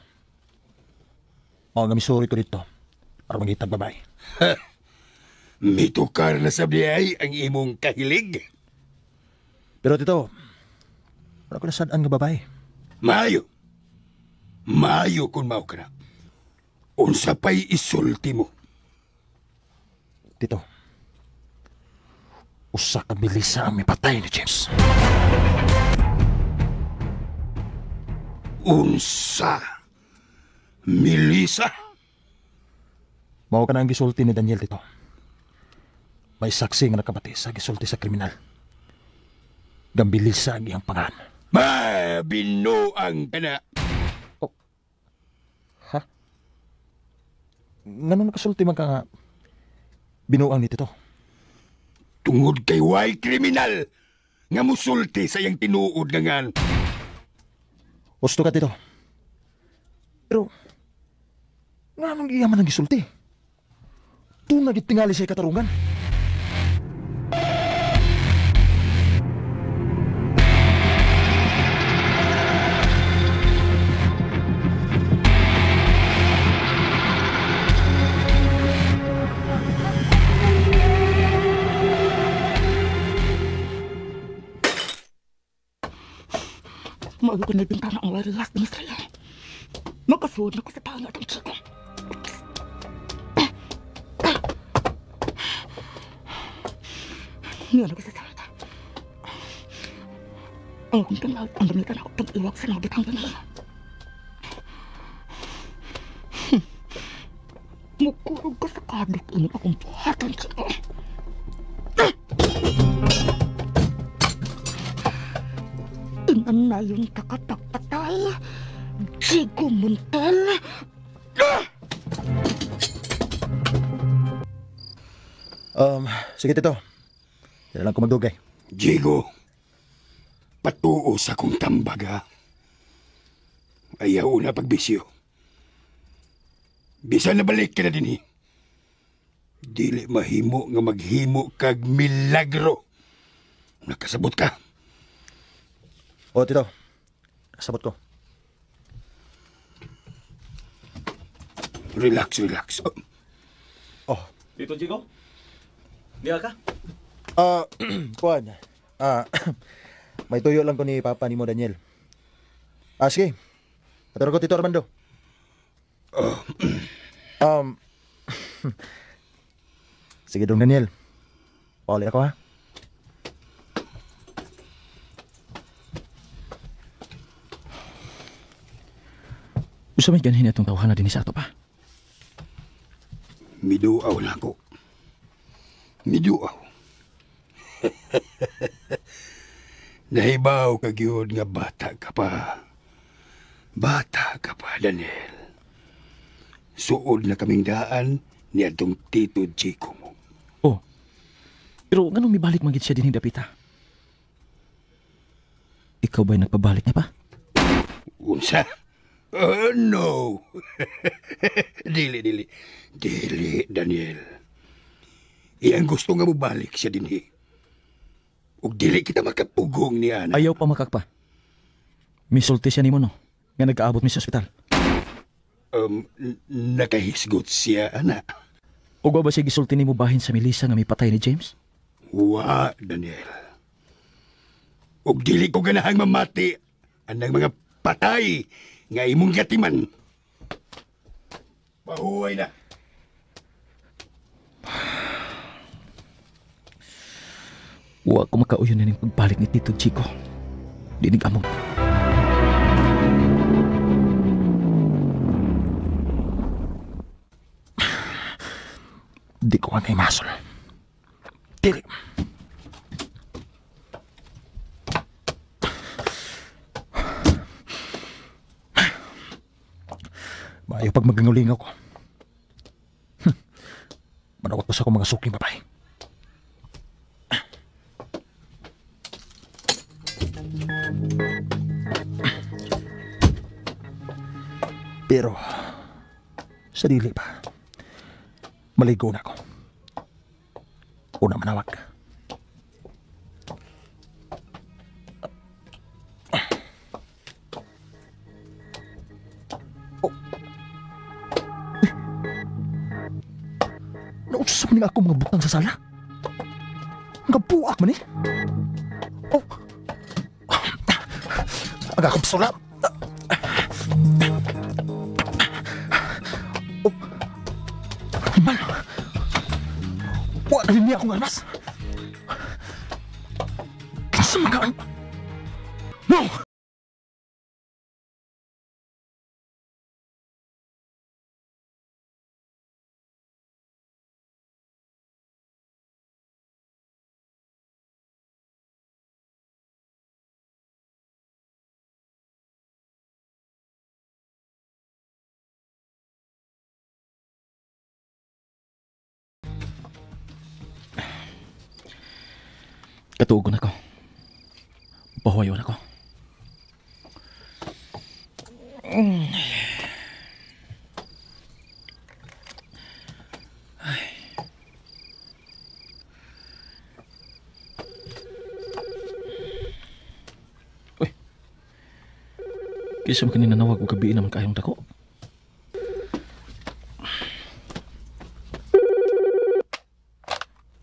Mao nga misuri ko dito para mangitag babae. Ha? Mitukar na sa biyay ang imong kahilig. Pero Tito, wala ko nasad-an nga babae. Maayo. Maayo kung mao ka na. Unsa pa'y isulti mo? Tito, usa ka Melissa ang mipatay ni James. Unsa? Melissa? Mao ka na ang gisulti ni Daniel, Tito. May saksi nga nakabati sa gisulti sa kriminal. Gambilisa ang iyang pangan. Ma, binuang ka na. Oh. Ha? Ngano nakasulti man ka nga binuang ni Tito? Tungod kay way kriminal nga musulti sa iyang tinuod nga ngan. Gusto ka, Tito. Pero, nganong iya man ang gisulti? Tunay gitingali sa katarungan. Maayo ko nagbintana ang wireless ni Mister. Makasuod na ko sa pangit ang chiko. Niya na ko sa sarata. Ang akong kanal, ang gamitan ako pag-iwag sa mga butang kanal. Mukurog ko sa kadlok init akong buhatan, chiko. Inanayon ka katapatay, Jigo Montel. Sige, Tito. Dili lang ko magdugay. Jigo, patuo sa akong tambag, ha? Ayaw na pagbisyo. Bisan na balik ka na din, eh. Dili mahimo nga maghimo kag milagro. Nakasabot ka. O, Tito. Nakasabot ko. Relax, relax. Oh. Oh. Tito Jigo? Niya ka? Kuan. May tuyo lang ko ni Papa ni mo, Daniel. Sige. Paturo ko, Tito Armando. Oh. Sige dong, Daniel. Pauli ako, ha? Usa may ganhin atong tawhana dinhi sa ato pa. Miduaw na ako. Miduaw. Nahibaw ka gyud nga bata ka pa. Bata ka pa, Daniel. Suod na kaming daan ni atong Tito Chico mo. Oh. Pero nganong mibalik man gid siya dinhi dapita? Ikaw ba'y nagpabalik niya pa? Unsa? Oh, no. Dili, dili. Dili, Daniel. Iyang gusto nga mobalik siya dinhi. Ug dili kita makapugong ni ana. Ayaw pa makakpa. Misulti siya nimo no, nga nagkaabot mi sa ospital. Nakahisgot siya, ana. Ug wa ba siya gisulti nimo bahin sa Melissa nga mipatay ni James? Wa, Daniel. Ug dili ko ganahang mamati anang mga patay nga imong gatiman. Pahuway na. Wa ko makauyon na ning pagbalik ni Tito Chico. Dinig among. Di ko angay masol. Dili. Maayo pag maganguling ako. Manawat pa sa akong mga suking babae. Pero, sa dili pa, maligo na ako. Una manawag. Oh. Eh. Naunsa man nga ako mga butang sa sala? Nga buak man eh. Oh. Ang akong pistola. Oh. Mal. Wa na niya akong armas. Kinsa man ka? No! Katuogon ako. Pahuwayon ako. Ay. Uy. Kisa man kanina nawag og gabi naman kayong dako.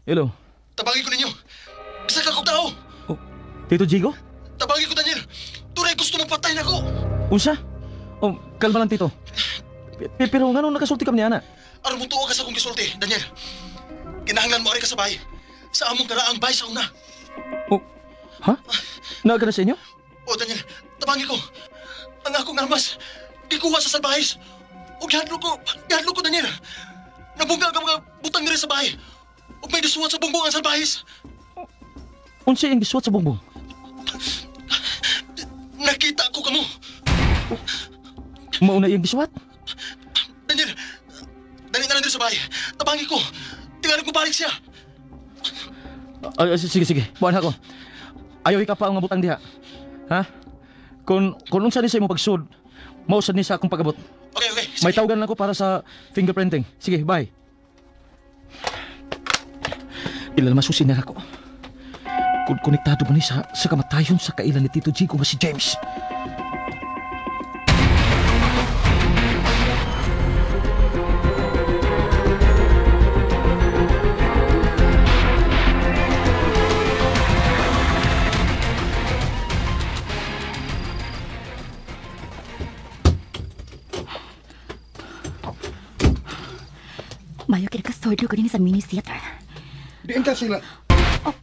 Hello. Tabangin ko ninyo. Isa ka kog tao. Oh, Tito Jigo? Tabangin ko, Daniel. Tunay gusto mong patayin ako. Unsa? Oh, kalma lang, Tito. Pero nganong nakasulti ka niya, ana? Aron mo tuo ka sa akong gisulti, Daniel. Kinahanglan mo ari ka sa bahay. Sa among karaang bahay sa una. Oh, ha? Naa ka na sa inyo? Oh, Daniel, tabangin ko. Ang akong armas, gikuha sa salbahis. O gihadlok ko, Daniel. Nabungga ang mga butang nila sa bahay. O may disuwat sa bungbong ang salbahis. Unsa iyang gisuwat sa bungbong? Nakita ko kamo. Oh, mauna iyang gisuwat? Daniel, dali na lang sa bahay. Tabangin ko. Tingalog mo balik siya. Sige, sige. Buwan ako. Ayaw ika pa ang butang diha. Ha? Kung unsa ni sa imong pagsud, mausad ni sa akong pag-abot. Okay, okay. Sige. May tawagan lang ko para sa fingerprinting. Sige, bye. Ilan masusin na ako. Kung konektado ba ni sa kamatayon sa kailan ni Tito Jigo nga si James. Mayo kinakasordlo ko din sa mini theater. Diin ka sila. Oh.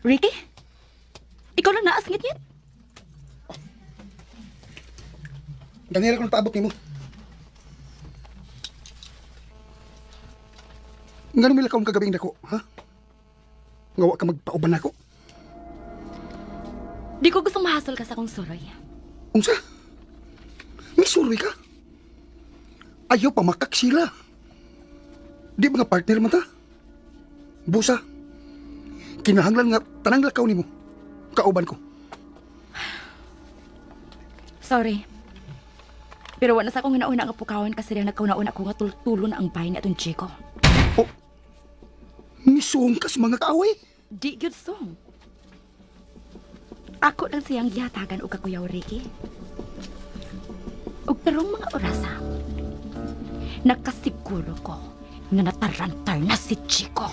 Ricky? Ikaw lang naas ngit-ngit? Ganyan ko paabot nimo. Ngano milakaw kagabing dako, ha? Nga wa ka magpauban nako. Di ko gustong mahasol ka sa akong suroy. Unsa? May suroy ka? Ayaw pa makak sila. Di mga partner man ta? Busa. Kinahanglan nga tanang lakaw nimo. Kauban ko. Sorry. Pero wala sa akong hinauna nga pukawon kasi rin nagkauna-una ko nga tultulo na ang bahay ni atong Chico. Oh, misuong ka sa mga kaaway? Di gyud song. Ako lang siyang gihatagan og kakuyaw, Ricky. Og karong mga orasa, nakasiguro ko nga natarantar na si Chico.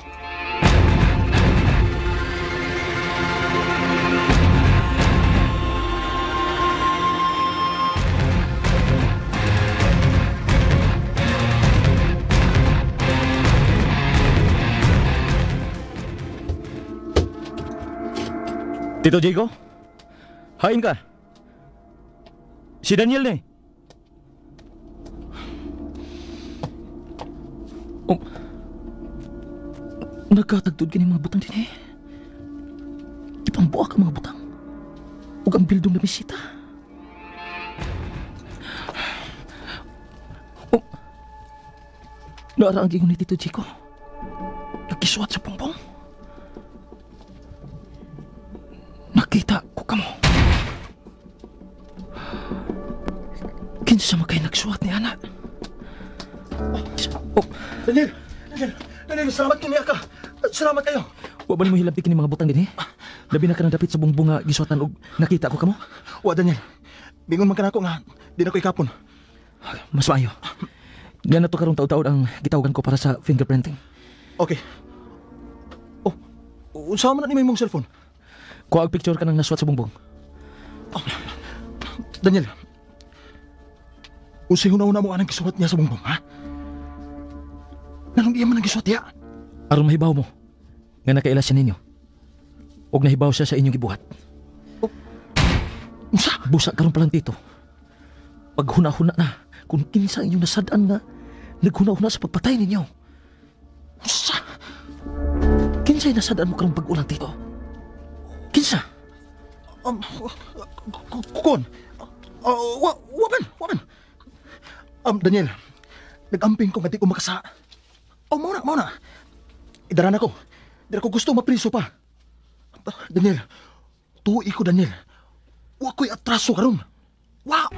Tito Diego? Hain ka? Si Daniel na eh. Oh. Nagkatagtod kini mga butang din eh. Ipambuak ang mga butang. Ug ang bildong na bisita. Oh. Naara ang gingon ni Tito Chico. Nagkisuat sa pongbong. Nakita ko kamo. Kinsa man kay nagsuwat ni ana? Oh. Daniel! Daniel! Daniel, salamat kini ka. Salamat kayo. Wa ba nimo hilabti kini mga butang dinhi? Labi na ka nang dapit sa bungbong nga gisuwatan og nakita ko kamo? Wa, Daniel. Bingon man ka nako nga di na ko ikapon. Mas maayo. Nga na to karong taud-taud ang gitawagan ko para sa fingerprinting. Okay. Oh, unsa man na nimo imong cellphone? Kuha og picture ka ng nasuwat sa bungbong. Oh, Daniel. Unsay huna-huna mo anang gisuwat niya sa bungbong, ha? Nanong iya man ang gisuwat niya? Aron mahibaw mo nga nakaila siya ninyo. Og nahibaw siya sa inyong gibuhat. Oh, unsa? Busa karon pa lang, Tito. Paghuna-huna na kung kinsa inyong nasad-an nga naghuna-huna sa pagpatay ninyo. Unsa? Kinsa'y nasad-an mo karong pag-ulang, Tito? Kinsa? Kukon. Waman, waman. Daniel, nag-amping ko nga di ko makasa. Oh, mao na. Idara na ko. Di na ko gusto mapriso pa. Daniel, tuwi ko, Daniel. Wa ko'y atraso karon. Wa!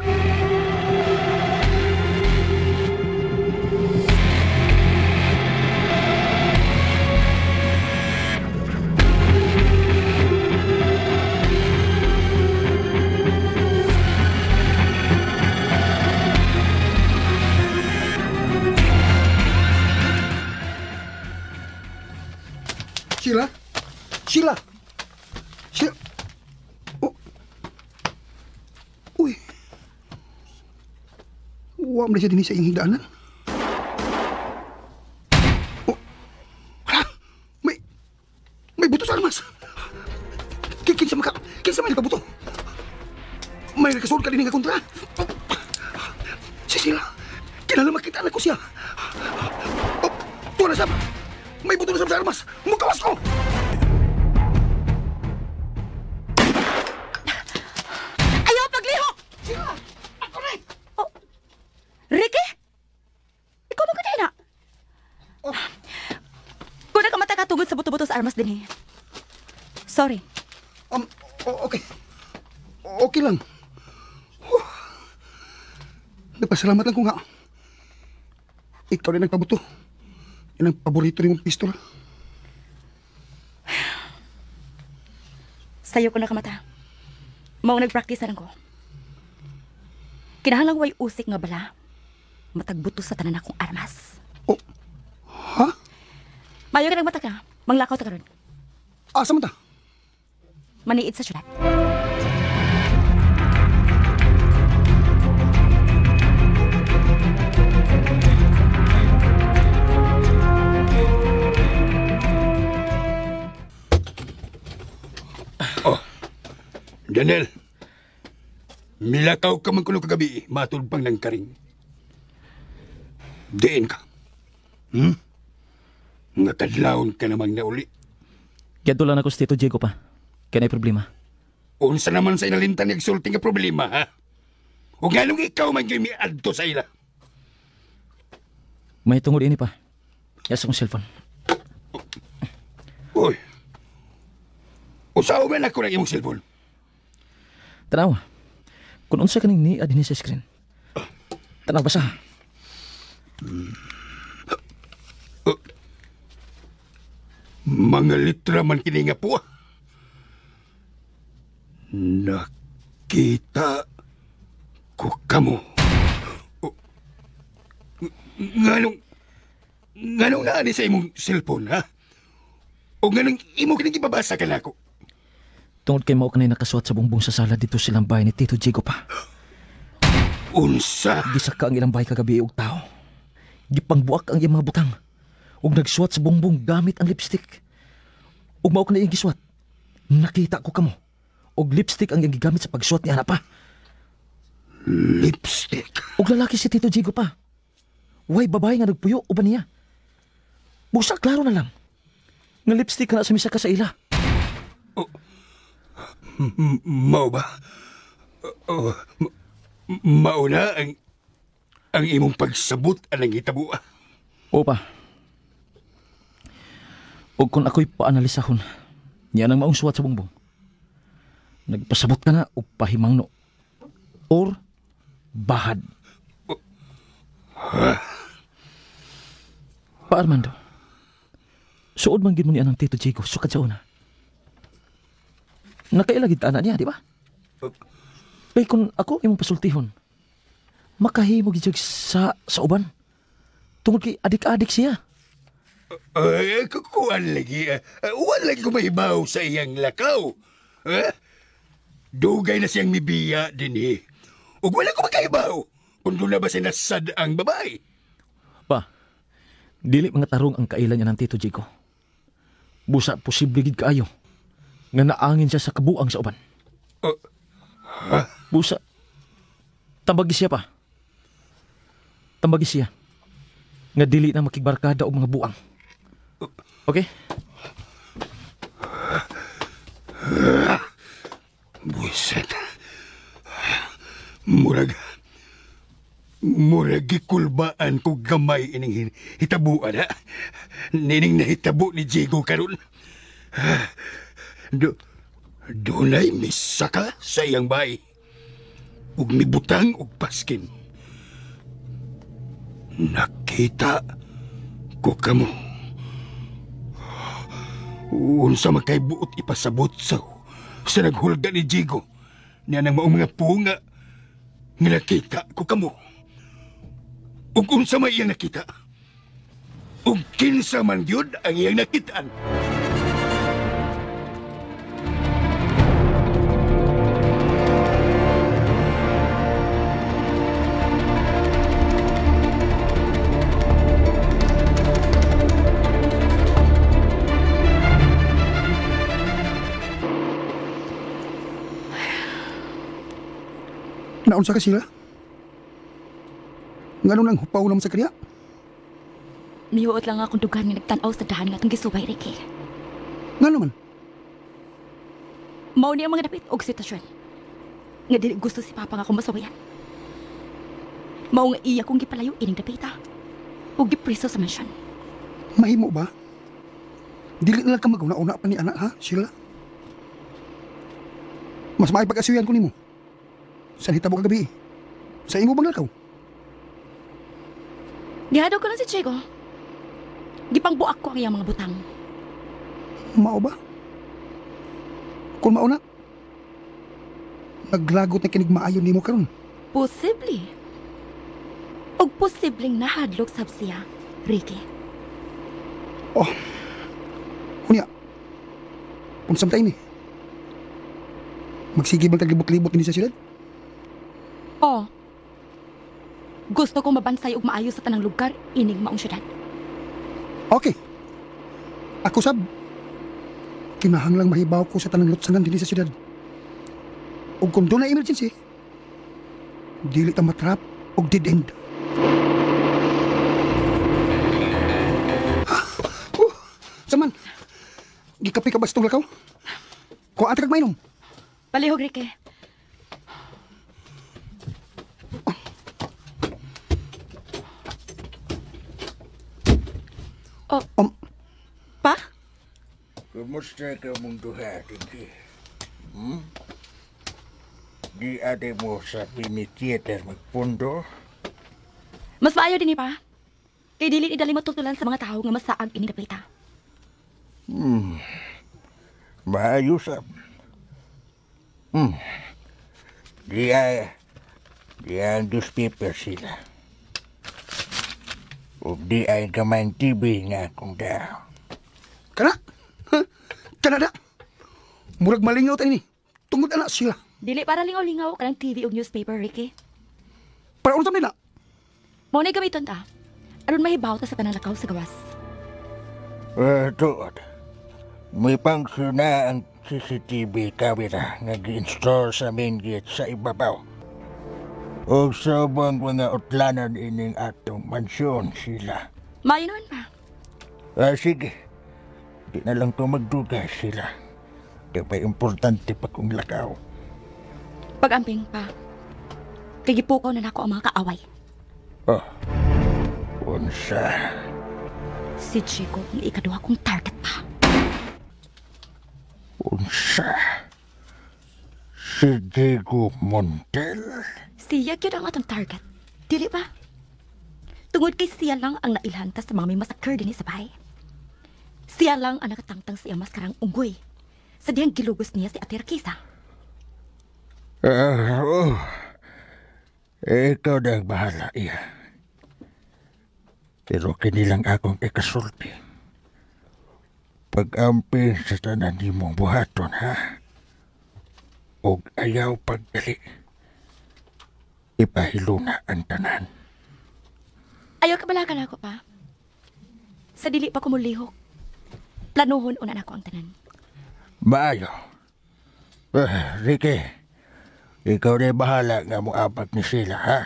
Sheila? Sheila? Sheila? Oh. Uy. Wa man siya dinhi sa iyang higdaanan. Oh. Hala! May buto sa armas. Kinsa man ka? Kinsa man nakabuto? May nakasulod ka din nga kontra. Oh. Si Sheila. Kinahanglan makita na ko siya. Oh, tuwa na sab. May buto na sab sa armas. Mukawas ko! Ayaw paglihok! Sheila! Ako na! Oh. Ricky? Ikaw mo na. Oh. Kung nakamata ka tungod sa buto-buto sa armas din eh. Sorry. Okay. Okay lang. Huh. Nagpasalamat lang ko nga. Ikaw rin nagpabuto. Yan ang paborito nimong pistola. Sayo ko nakamata. Mao nagpractice na lang ko. Kinahanglang way usik nga bala. Matagbuto sa tanan akong armas. Oh. Ha? Mayo ka nagmata ka. Manglakaw ta karon. Asa man ta? Maniid sa syudad. Oh, Daniel. Milakaw ka man kuno kagabi, matulog pang ng karing. Diin ka. Nga kadlawon ka namang nauli. Giadto lang ako sa Tito Diego pa. Kaya na'y problema. Unsa naman sa inalintan nagsulti nga problema, ha? O nganong ikaw man gyud miadto sa ila? May tungod ini pa. Yas akong cellphone. Uy. Usaw man ako ng imong cellphone. Tanawa. Kung unsa kaning niya dinhi sa screen. Tanaw basa. Mga litra man kini nga po. Nakita ko kamo. Nganong naani sa imong cellphone, ha? O nganong imo kining gibabasa ka nako? Tungod kay mao kanay nakasuwat sa bungbong sa sala dito silang bahay ni Tito Diego pa. Unsa? Gisaka ang ilang bahay kagabi og tao. Gipangbuak ang iyang mga butang. Ug nagsuwat sa bungbong gamit ang lipstick. Ug mao kanay iyang gisuwat. Nakita ko kamo. Og lipstick ang iyang gigamit sa pagsuwat ni ana pa. Lipstick? Ug lalaki si Tito Diego pa. Way babae nga nagpuyo uban niya. Busa klaro na lang. Nga lipstick ka na sa misa ka sa ila. Oh, mao ba? Oh, mao na ang imong pagsabot anang hitabo. Oo pa. O kung ako'y paanalisahon, niya nang maong suwat sa bungbong. Nagpasabot ka na o pahimangno. Or bahad. Pa Armando, suod man gid mo ni anang Tito Diego sukad sa una. Nakailagid ta ana niya, di ba? Kay kung ako imong pasultihon, makahimo gid sa uban. Tungod kay adik-adik siya. Ay, kukuan lagi. Wala lagi kumahibaw sa iyang lakaw. Dugay na siyang mibiya din eh. Ug wala ko makahibaw kung doon na ba sinasad ang babae. Pa, dili mga tarong ang kailan niya ng Tito Diego. Busa, posible gid kaayo nga naangin siya sa kabuang sa uban. Ha? Busa, tambagi siya pa. Tambagi siya nga dili na makigbarkada og mga buang. Okay? Buiset. Murag gikulbaan ko gamay ining hitabuan, ha? Nining nahitabo ni Diego karon. Dunay misaka sa iyang bahay. Ug mibutang og paskin. Nakita ko kamo. Unsa man kay buot ipasabot sa naghulga ni Diego. Niya nang maong mga punga nga nakita ko kamo. Ug unsa may iyang nakita? Ug kinsa man gyud ang iyang nakitaan? Naunsa ka sila? Ngano nang hupaw naman sa kanya? Mihuot lang akong dugan nga nagtan-aw sa dahan nga itong gisubay, Ricky. Ngano man? Mao niya mga dapit og sitwasyon. Nga dili gusto si Papa nga akong masawayan. Mao nga iya kong gipalayo ining dapita. Ug gipreso sa mansyon. Mahimo ba? Dili na lang ka mag-una-una pa ni anak, ha, Sheila? Mas maipag-asuyan ko nimo. Sa hitabo kagabi, sa imo bang lakaw? Gihadaw ko lang si Chico. Gipangbuak ko ang iyang mga butang. Mao ba? Kung mao na, naglagot na kinig maayo nimo karon. Posible. Og posibleng nahadlok sab siya, Ricky. Oh. Unya. Unsam tayo ni? Magsige bang taglibot-libot ni sa siyudad? Oh. Gusto ko mabansay og maayo sa tanang lugar ining maong syudad. Okay. Ako sab kinahanglang mahibaw ko sa tanang lutsangan dinhi sa syudad. Ug kung doon na emergency, dili ta matrap og dead end. Saman, gikapi ka ba sa itong lakaw? Kuha ata kag mainom. Palihog, Ricky. Oh. Pa? Kumusta ka mong duha, Dinky? Di ate mo sa mini-theater magpundo? Mas maayo din pa. Kay dili idali matultulan sa mga tao nga masaag ini naplita. Maayo sab. Di ay ang newspaper sila. Ug di ay gamay TV nga akong da. Kana? Ha? Kana da? Murag malingaw ta ini. Tungod ana sila. Dili para lingaw-lingaw kanang TV ug newspaper, Ricky. Para unsa nila? Mao nay gamiton ta. Aron mahibaw ta sa tanang lakaw sa gawas. Tuod. May function na ang CCTV camera nga gi-install sa main gate sa ibabaw. Og sa ubang mga utlanan ining atong mansyon sila. Maayo noon pa. Sige. Di na lang to magdugay sila. Di pa importante pa kung lakaw. Pag-amping pa. Kay gipukaw na nako ang mga kaaway. Oh. Unsa? Si Chico ang ikaduha kong target pa. Unsa? Si Diego Montel? Siya gyud ang atong target. Dili ba? Tungod kay siya lang ang nailhanta sa mga may massacre dinhi sa bahay. Siya lang ang nakatangtang sa iyang maskarang unggoy. Sa diyang gilugos niya si Ate Rakisa. Oh. Ikaw na ang bahala, iya. Pero kini lang akong ikasulti. Pag-amping sa tanan nimong buhaton, ha? Og ayaw pagdali. Ipahiluna ang tanan. Ayaw kabalakan ako pa. Sa dili pa kumulihok. Planuhon una nako ang tanan. Maayo. Ricky, ikaw na bahala nga moabag ni Sheila, ha?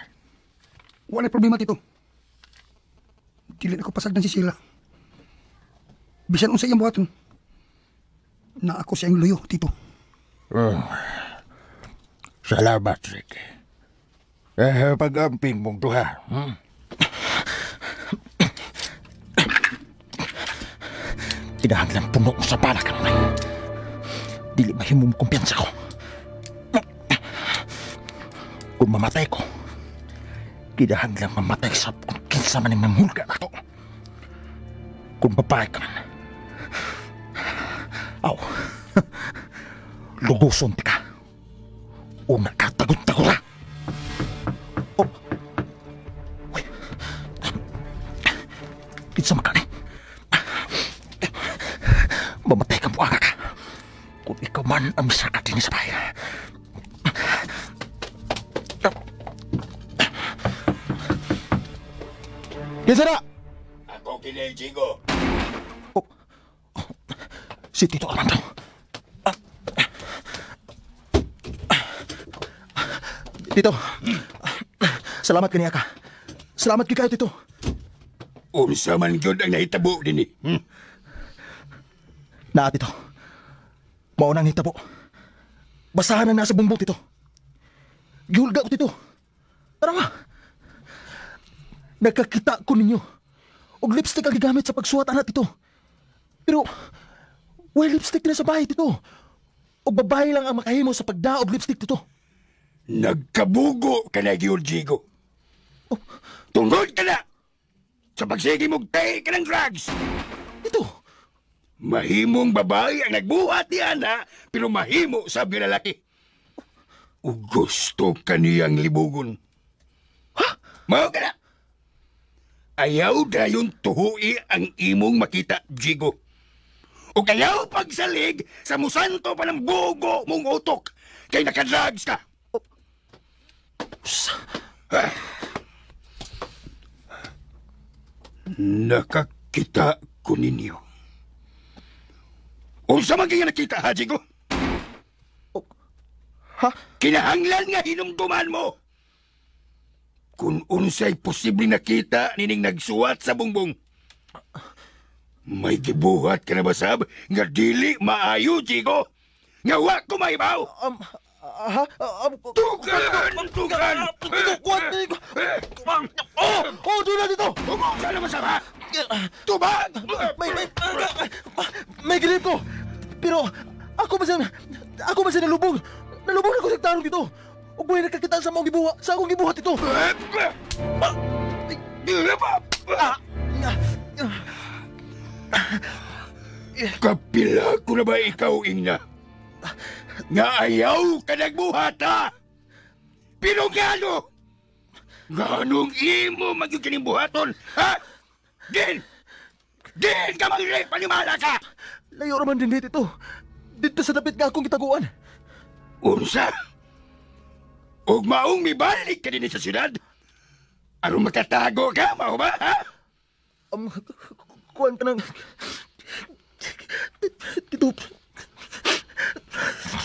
Wala problema, Tito. Dili na ko pasagdan si Sheila. Bisan unsa iyang buhaton. Na ako siyang luyo, Tito. Salamat, Ricky. Pag-amping mong duha. Kinahanglan puno ko sa bala kanunay. Dili mahimong kumpiyansa ko. Kung mamatay ko, kinahanglan mamatay sa kung kinsa man ang mamulga na ako. Kung babae ka man, aw, luguson ka. O nakatagot-tagora. Oh. Uy. Kinsa man ka ni? Mamatay ka buanga ka. Kung ikaw man ang misaka din sa bahay. Kinsa na? Ako kini, Chico. Oh. Si Tito Armando. Tito, salamat kaniya ka. Salamat gyud kayo, Tito. Unsa man gyud ang nahitabo dinhi? Naa, Tito. Mao nang nahitabo. Basahan ang nasa bumbong, Tito. Gihulga ko, Tito. Tara nga. Nagkakita ko ninyo. Og lipstick ang gigamit sa pagsuwat, ana, Tito. Pero, why lipstick na sa bahay, Tito? O babae lang ang makahimo sa pagdaog lipstick, Tito. Nagkabugo ka na, Giorgigo. Oh. Tungod ka na! Sa pagsige mong tahi ka ng drugs! Ito! Mahimong babae ang nagbuhat ni Ana, pero mahimo sabi lalaki. O gusto ka niyang libugon. Ha? Mao ka na! Ayaw dayon tuhui ang imong makita, Jigo. O kayaw pagsalig sa musanto pa ng bugo mong utok kay nakadrugs ka. Nakakita ko ninyo. Unsa man kaya nakita, ha, Jigo? Oh, ha? Kinahanglan nga hinumduman mo. Kung unsay posible nakita nining nagsuwat sa bungbong. May gibuhat ka na ba, sab? Nga dili maayo, Jigo! Nga wa ko maibaw! Ha? Tugan! Tugan! Oh! Oh, doon na dito! Umusa na ba, sab, ha? Tubag! May gilip ko! Pero, ako ba siya nalubog? Nalubog na ko sa tarong dito! Ug buhay nakakita sa akong gibuhat, sa akong gibuhat ito! Kapila ko na ba ikaw, Ingna? Nga ayaw ka nagbuhat, ha? Pero gano? Ganong imo magyud kining buhaton, ha? Din! Din ka mag-rape, panimala ka! Layo raman din dito. Dito sa dapit nga akong gitaguan. Unsa? Ug maong mibalik ka din sa syudad? Aron makatago ka, mao ba, ha? Kuan ka ng... Tito...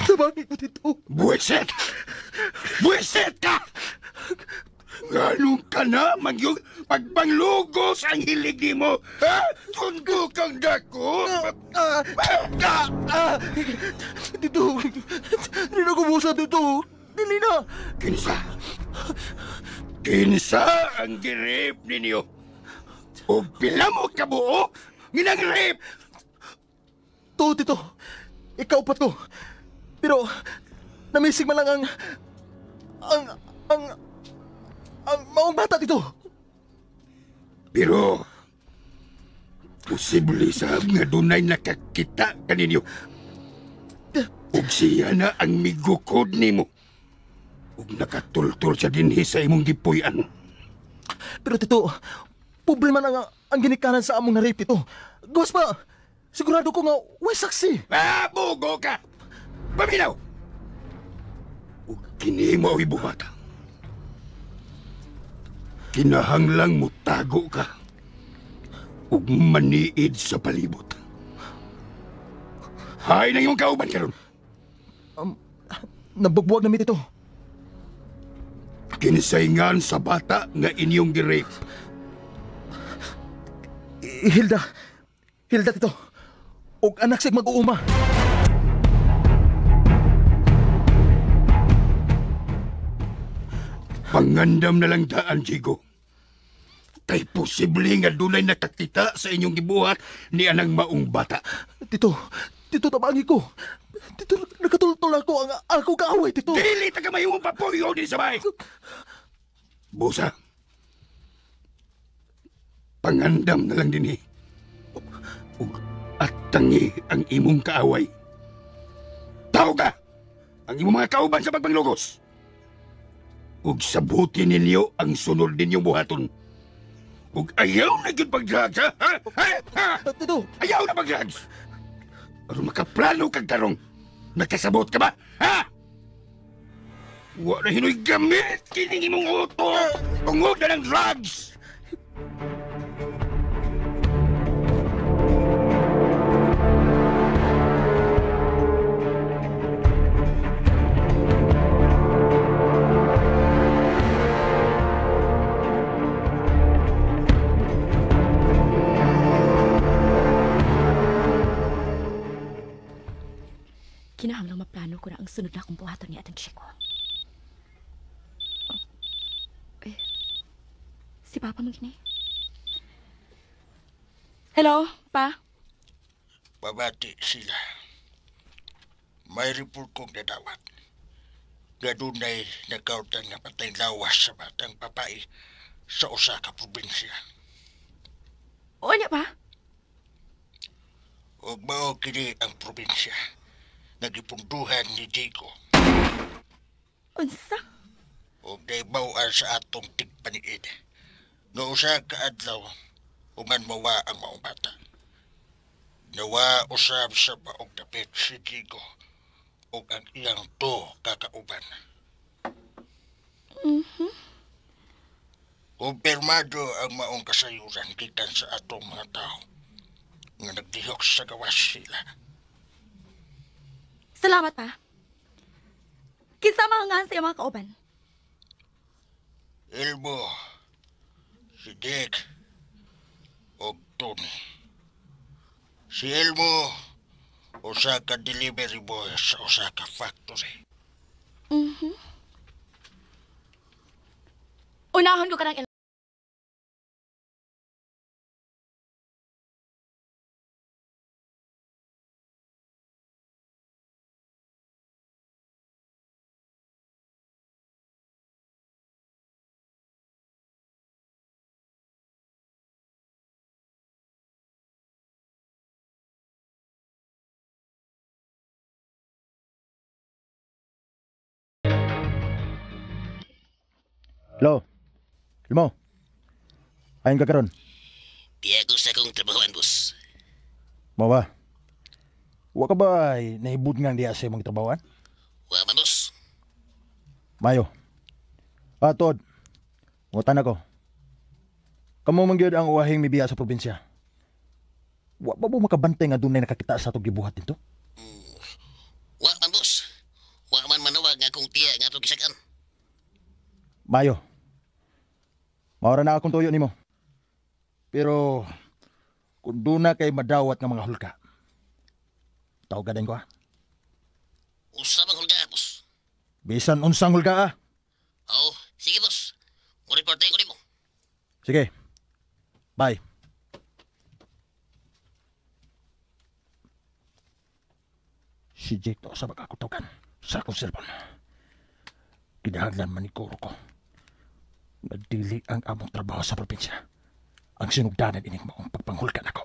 Sabagay ko, Tito. Buwisit! Buwisit ka! Ganun ka na, magyug pagpanglugos ang hilig ni mo, ha? Tundo kang dako! Tito, hindi na kumusa, Tito. Dili na. Kinsa? Kinsa ang girip ninyo? O pila mo kabuo nginang rape? To, Tito. Ikaw pa to. Pero, namisig man lang ang maong bata, Tito. Pero, posible sab nga dunay nakakita kaninyo. Ug siya na ang migukod nimo. Ug nakatultol siya dinhi sa imong gipuy-an. Pero Tito, problema na nga ang ginikanan sa among na-rape, Tito. Gawas pa, sigurado ko nga way saksi. Ah, bugo ka! Paminaw! Ug kini mo ibuhat. Kinahanglang mutago ka ug maniid sa palibot. Hay na imong kauban karon. Nabugbuag na mi, Tito. Kinsayngan sa bata nga inyong gi-rape. Hilda. Hilda, Tito. Og anak sig mag-uuma. Pangandam na lang daan, Jigo. Kay posible nga dunay nakakita sa inyong gibuhat ni anang maong bata. Tito, Tito, tabangi ko. Tito, nakatultol ako ang ako kaaway, Tito. Dili ta ka may imong papuyo din sa bahay. Busa, pangandam na lang din eh. Ug atangi ang imong kaaway. Tao ka! Ang imong mga kauban sa pagpanglugos. Ug sabuti ninyo ang sunod ninyong buhaton. Ug ayaw na gyud pag-drugs, ha? Ha? Ha? Ha? Tito! Ayaw na pag-drugs! Aron makaplano kag tarong, nakasabot ka ba? Ha? Wa na hinoy gamit kining imong utok! Tungod na ng drugs! Kinahanglang maplano ko na ang sunod na akong buhaton ni atong Chico. Oh. Eh, si Papa man kini. Hello, Pa? Babati sila. May report kong nadawat. Nga dunay nagkautan nga patay lawas sa batang babae sa usa ka probinsya. O niya, Pa? Ug mao kini ang probinsya. Nagipunduhan ni Diego. Unsa? Ug naibaw-an sa atong tigpaniid. Nga usa ka adlaw, human mawa ang maong bata. Nawa usab sa maong dapit si Diego ug ang iyang to kakauban. Mm-hmm. Kumpirmado ang maong kasayuran gikan sa atong mga tao nga nagdihok sa gawas sila. Salamat, Pa. Kinsa mga nga sa mga kauban? Elmo, si Dick, og Tony. Si Elmo, usa ka delivery boy sa usa ka factory. Unahon ko ka ng Hello? Elmo? Ayon ka karon? Di ako sa akong trabahoan, boss. Mao ba? Wa ka ba nahibud nga diya sa imong trabahoan? Wa man, boss. Mayo. Ah, tuod. Ngutan ako. Kamo man gyud ang uwahing mibiya sa probinsya. Wa ba mo makabantay nga dunay nakakita sa atong gibuhat dito? Wa man, boss. Wa man manawag nga akong tiya nga atong gisakan. Mayo. Maura na akong tuyo nimo. Pero kung doon na kay madawat nga mga hulka, tawag din ko ah. Usa bang hulga, boss? Bisan unsang hulka ah. Oo, sige, boss. Mo-report ko nimo. Sige. Bye. Si Jake to sa magkakutokan sa akong cellphone. Kinahanglan maniguro ko. Nagdili ang among trabaho sa probinsya. Ang sinugdanan ining maong pagpanghulka nako.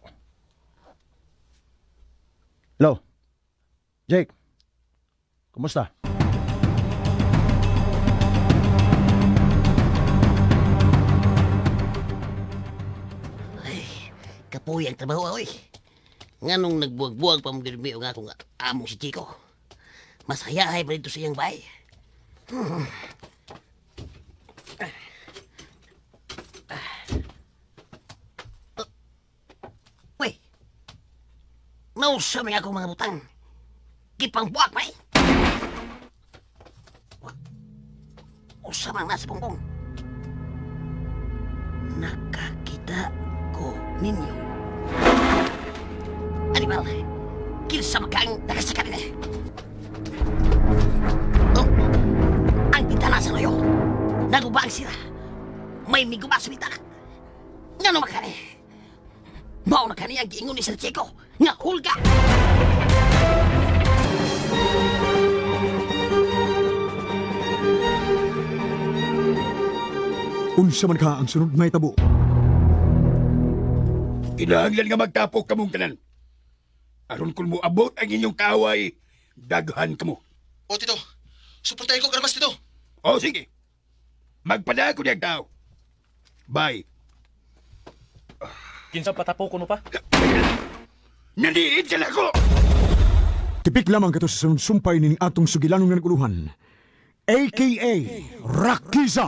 Hello? Jake? Kumusta? Ay, kapoy ang trabaho, oy. Nganong nagbuwag-buwag pa mong girmi nga akong among si Chico. Mas hayahay pa dito sa iyang bahay. Uy! Nausa may akong mga butang. Gipangbuak pa eh. Usa man nasa punggong. Nakakita ko ninyo. Animal, kinsa man kang nakasaka nila. Oh, ang bintana sa loyo. Naguba ang sira. May miguba sa bintana. Ngano makani? Mao na kani ang giingon ni Sir Chico nga hulga. Unsa man ka ang sunod may tabo? Kinahanglan nga magtapok kamong tanan. Aron kung moabot ang inyong kaaway, daghan kamo. O, Tito. Suportahin ko karmas, Tito. O, sige. Magpada ko niyang tao. Bye. Kinsa patapok ko no pa? Naniid sila ko! Tipik lamang kato sa sunod sumpay ning atong sugilanon nga naguluhan. AKA Rakiza!